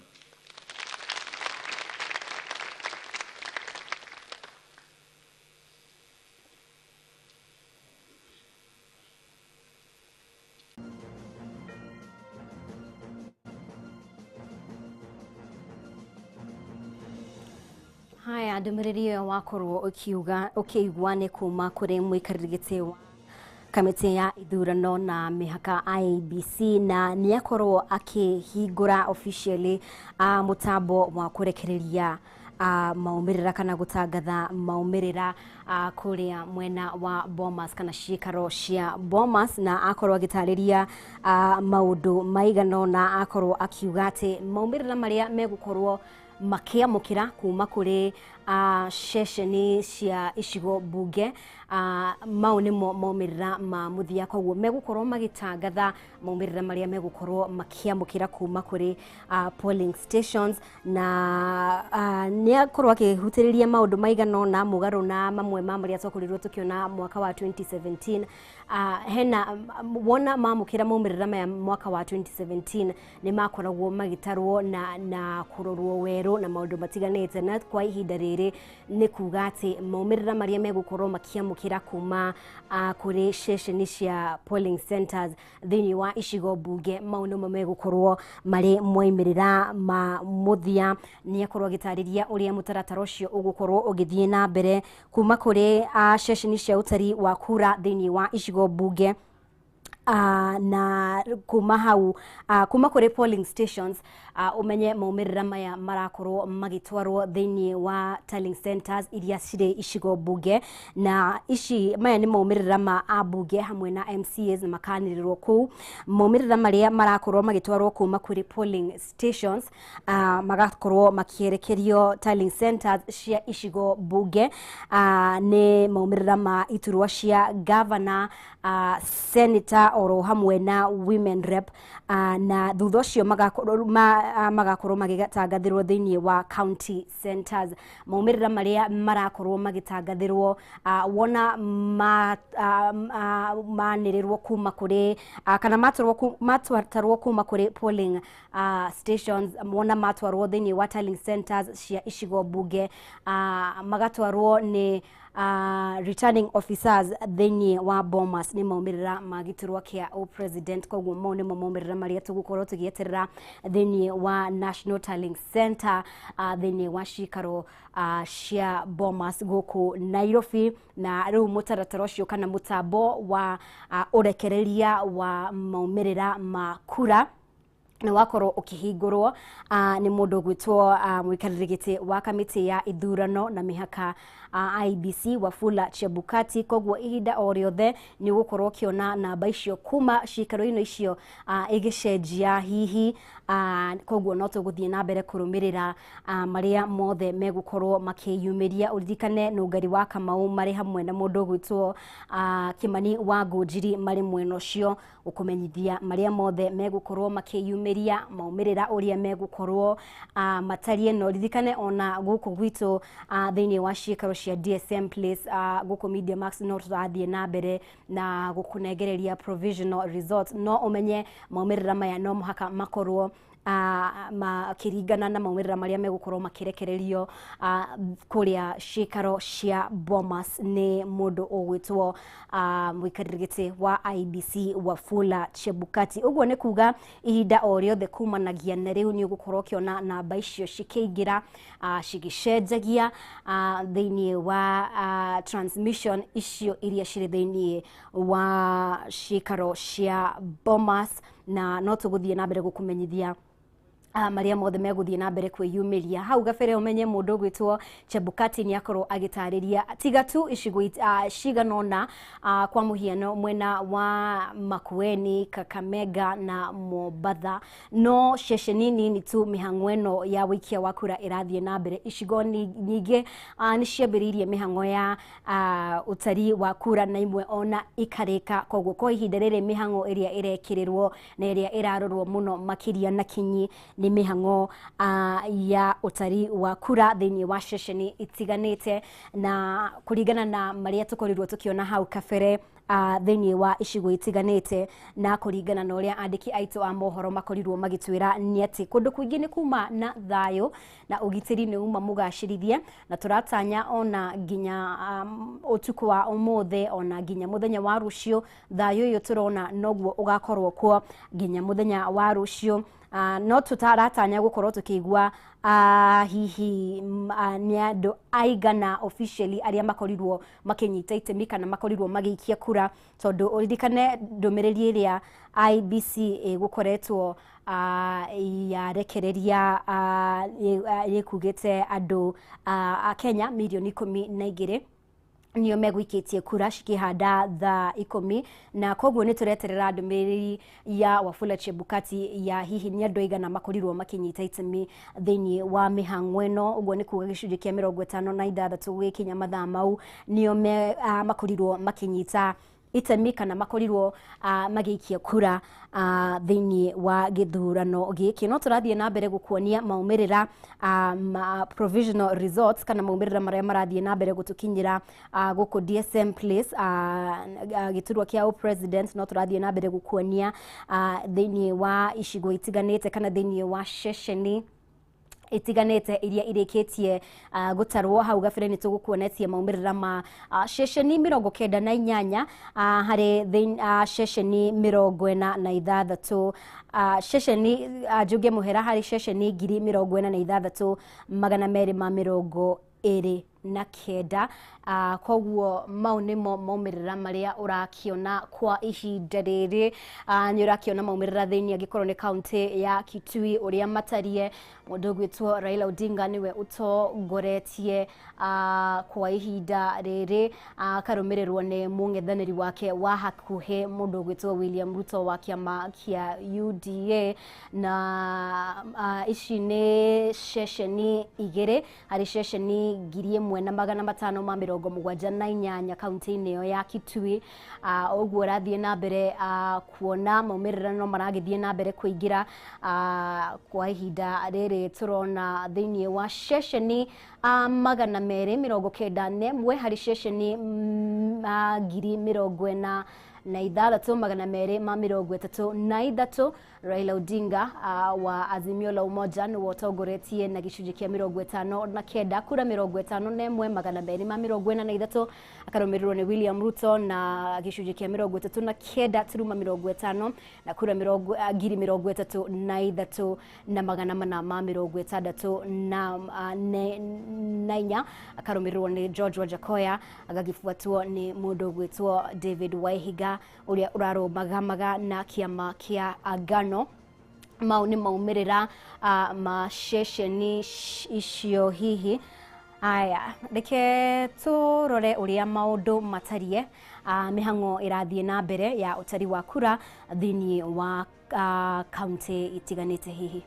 Haya, ndũmĩrĩri ĩyo wakorwo ũkiuga ũkĩigua nĩ kuma kũrĩ mũikarĩri gĩtĩ wa kamĩtĩ ya ithurano na mĩhaka IEBC, na nĩ akorwo akĩhingũra officially mũtambo wa kũrekereria maumĩrĩra kana gũtangatha maumĩrĩra kũrĩa mwena wa Bomas kana ciikaro cia Bomas, na akorwo agĩtarĩria maũndũ maigana ũna, akorwo akiuga atĩ maumĩrĩra marĩa megũkorwo makiamũkĩra kuma kũrĩ ceceni cia icigo bunge mau nĩmo maumĩrĩra ma mũthia, koguo megũkorwo magĩtangatha maumĩrĩra marĩa megũkorwo makĩamũkĩra kuma kũrĩ polling stations, na nĩ akorwo akĩhutĩrĩria maũndũ maigana ũna mũgarũ na mamwe ma marĩa twakorirwo tũkĩona mwaka wa 2017. Hena wona mamũkĩra maumĩrĩra maya mwaka wa 2017 nĩ makoragwo magĩtarwo na kũrorwo werũ na maũndũ matiganĩte, na kwa ihinda rĩrĩ nĩ kuga atĩ maumĩrĩra marĩa megũkorwo makĩamũkĩra kuma kũrĩ ceceni cia polling centers thĩinĩ wa icigo bunge mau nĩmo megũkorwo marĩ moimĩrĩra ma mũthia. Nĩ akorwo agĩtarĩria ũrĩa mũtaratara ũcio ũgũkorwo ũgĩthiĩ na mbere kuma kũrĩ ceceni cia ũtari wa kura thĩinĩ wa icigo bunge, na kuma hau kuma kũrĩ polling stations umenye maumĩrĩra maya marakorwo magĩtwarwo thĩinĩ wa tallying centers iria cirĩ icigo bunge, na ici maya nĩ maumĩrĩra ma ambunge hamwe na MCAs na makanĩrĩrwo kũu. Maumĩrĩra marĩa marakorwo magĩtwarwo kuma kũrĩ polling stations magakorwo makĩerekerio tallying centers cia icigo bunge nĩ maumĩrĩra ma iturwa cia governor, senator oro hamwe na women rep, na thutha ũcio magakorwo magĩtangathĩrwo thĩinĩ wa county centers. Maumĩrĩra marĩa marakorwo magĩtangathĩrwo wona manĩrĩrwo kuma kũrĩ kana matwarwo kuma kũrĩ polling stations, wona matwarwo thĩinĩ wa tallying centers cia icigo bunge magatwarwo nĩ returning officers thĩinĩ wa Bomas nĩ maumĩrĩra ma gĩturwa kĩa o president. Koguo mau nĩmo maumĩrĩra marĩa tũgũkorwo tũgĩeterera thĩinĩ wa National Tallying Center thĩinĩ wa cikaro cia Bomas gũkũ Nairobi. Na rĩu mũtaratara ũcio kana mũtambo wa ũrekereria wa maumĩrĩra ma kura nĩ wakorwo ũkĩhingũrwo nĩ mũndũ ũgwĩtwo mũikarĩri gĩtĩ wa kamĩtĩ ya ithurano na mĩhaka IEBC Wafula Chebukati. Koguo ihinda o rĩothe nĩ ũgũkorwo ũkĩona namba icio kuma cikaro-inĩ icio ĩgĩcenjia hihi. Koguo no tũgũthiĩ na mbere kũrũmĩrĩra marĩa mothe megũkorwo makĩyumĩria. Ũririkane Nũngari wa Kamau marĩ hamwe na mũndũ ũgwĩtwo Kimani wa Ngũnjiri marĩ mwena ũcio gũkũmenyithia marĩa mothe megũkorwo makĩyumĩria, maumĩrĩra ũrĩa megũkorwo matariĩ. No ririkane ona gũkũ gwitũ thĩinĩ wa cikaro cia DSM Place gũkũ Media Max no tũrathiĩ na mbere na gũkũnengereria provisional results. No ũmenye maumĩrĩra maya no mũhaka makorwo makĩringana na maumĩrĩra marĩa megũkorwo makĩrekererio kũrĩa cikaro cia Bomas nĩ mũndũ ũgwĩtwo mũikarĩri gĩtĩ wa IEBC Wafula Chebukati. Ũguo nĩ kuga ihinda o rĩothe kumanagia na rĩu nĩ ũgũkorwo ũkĩona namba icio cikĩingĩra cigĩcenjagia thĩinĩ wa transmission icio iria cirĩ thĩinĩ wa cikaro cia Bomas, na no tũgũthiĩ na mbere gũkũmenyithia marĩa mothe megũthiĩ na mbere kwĩyumĩria. Hau gabere ũmenye mũndũ ũgwĩtwo Chebukati nĩ akorwo agĩtarĩria tiga tu icigo cigana ũna, kwa mũhiano mwena wa Makueni, Kakamega na Mombatha, no ceceni nini tu mĩhang'o ĩno ya wĩikia wa kura ĩrathiĩ na mbere. Icigo nyingĩ nĩ ciambĩrĩirie mĩhang'o ya ũtari wa kura na imwe ona ikarĩka. Koguo kwa ihinda rĩrĩ mĩhang'o ĩrĩa ĩrekĩrĩrwo na ĩrĩa ĩrarorwo mũno makĩria na kinyi nĩ mĩhang'o ya ũtari wa kura thĩinĩ wa ceceni itiganĩte, na kũringana na marĩa tũkorirwo tũkĩona hau kabere thĩinĩ wa icigo itiganĩte, na kũringana na ũrĩa andĩki aitũ a mohoro makorirwo magĩtwĩra nĩ atĩ kũndũ kũingĩ nĩ kuma na thayũ na ũgitĩri nĩ uma mũgacĩrithie, na tũratanya ona nginya ũtukũ wa ũmũthĩ ona nginya mũthenya wa rũciũ thayũ ũyũ tũrona noguo ũgakorwo kuo nginya mũthenya wa rũciũ. No tũtaratanya gũkorwo tũkĩigua hihi nĩ andũ aigana officially arĩa makorirwo makĩnyita itemi kana makorirwo magĩikia kura, tondũ ũririkane ndũmĩrĩri ĩrĩa IEBC ĩgũkoretwo yarekereria ĩkugĩte andũ a Kenya mirioni 12 nĩo megũikĩtie kura cikĩhanda thaa 10, na koguo nĩ tũreterera ndũmĩrĩri ya Wafula Chebukati ya hihi nĩ andũ aigana makorirwo makĩnyita itemi thĩinĩ wa mĩhang'o ĩno. Ũguo nĩ kuga gĩcunjĩ kĩa 56 gũgĩkinya mathaa mau nĩo makorirwo makĩnyita itemi kana makorirwo magĩikia kura thĩinĩ wa gĩthurano gĩkĩ. No tũrathiĩ na mbere gũkuonia maumĩrĩra provisional results kana maumĩrĩra marĩa marathiĩ na mbere gũtũkinyĩra gũkũ DSM Place gĩturwa kĩa president. No tũrathiĩ na mbere gũkuonia thĩinĩ wa icigo itiganĩte kana thĩinĩ wa ceceni itiganĩte iria irĩkĩtie gũtarwo. Hau gabere nĩ tũgũkuonetie maumĩrĩra ma ceceni 98 harĩ ceceni 46, ceceni njuge mũhera harĩ ceceni 46,229. Koguo mau nĩmo maumĩrĩra marĩa ũrakĩona kwa ihinda rĩrĩ. Nĩ ũrakĩona maumĩrĩra thĩinĩ angĩkorwo nĩ kaunti ya Kitui ũrĩa matarie, mũndũ ũgwĩtwo Raila Odinga nĩwe ũtongoretie kwa ihinda rĩrĩ, akarũmĩrĩrwo nĩ mũng'ethanĩri wake wa hakuhĩ mũndũ ũgwĩtwo William Ruto wa kĩama kĩa UDA. Na ici nĩ ceceni 2 harĩ ceceni 1578 kaunti-inĩ ĩyo ya Kitui. Ũguo ũrathiĩ na mbere kuona maumĩrĩra no maragĩthiĩ na mbere kũingĩra kwa ihinda rĩrĩ tũrona thĩinĩ wa ceceni 291 harĩ ceceni 46,233 Raila Odinga wa Azimio la Umoja nĩwe ũtongoretie na gĩcunjĩ kĩa 59, kura 51,243, akarũmĩrĩrwo nĩ William Ruto na gĩcunjĩ kĩa 39 turuma 50 na kura 33,464, akarũmĩrĩrwo nĩ George Wajakoya, agagĩbuatwo nĩ mũndũ ũgwĩtwo David Waihiga ũrĩa ũrarũmagamaga na kĩama kĩa Agano. Mau nĩ maumĩrĩra ma ceceni icio hihi. Aya, reke tũrore ũrĩa maũndũ matarie. Mĩhang'o ĩrathiĩ na mbere ya ũtari wa kura thĩinĩ wa kaunti itiganĩte hihi.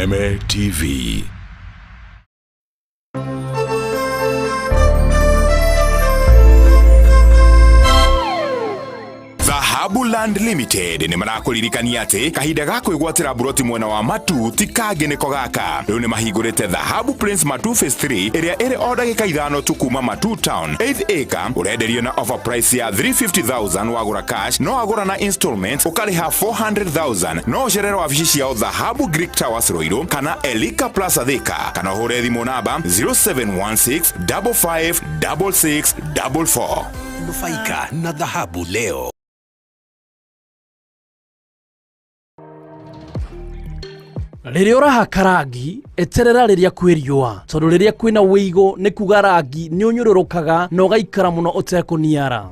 Kameme TV. Dhahabu Land Limited nĩ marakũririkania atĩ kahinda ga kwĩgwatĩra buroti mwena wa Matu ti kangĩ nĩko gaka. Rĩu nĩ mahingũrĩte Dhahabu Prince Matu Phase 3 ĩrĩa ĩrĩ o ndagĩka 5 tu kuma Matu Town. 8th acre ũrenderio na offer price ya 350,000 wagũra cash, no wagũra na installments ũkarĩha 400,000. No ũcerere wabici ciao Dhahabu Greek Towers Ruiru kana Elika Plaza Thika, kana ũhũre thimũ namba 0716 55 66 44. Nufaika na dhahabu leo. Rĩrĩa ũrahaka rangi eterera rĩrĩa kwĩ riũa, tondũ rĩrĩa kwĩna wĩigũ nĩ kuga rangi nĩ ũnyũrũrũkaga na ũgaikara mũno ũtekũniara.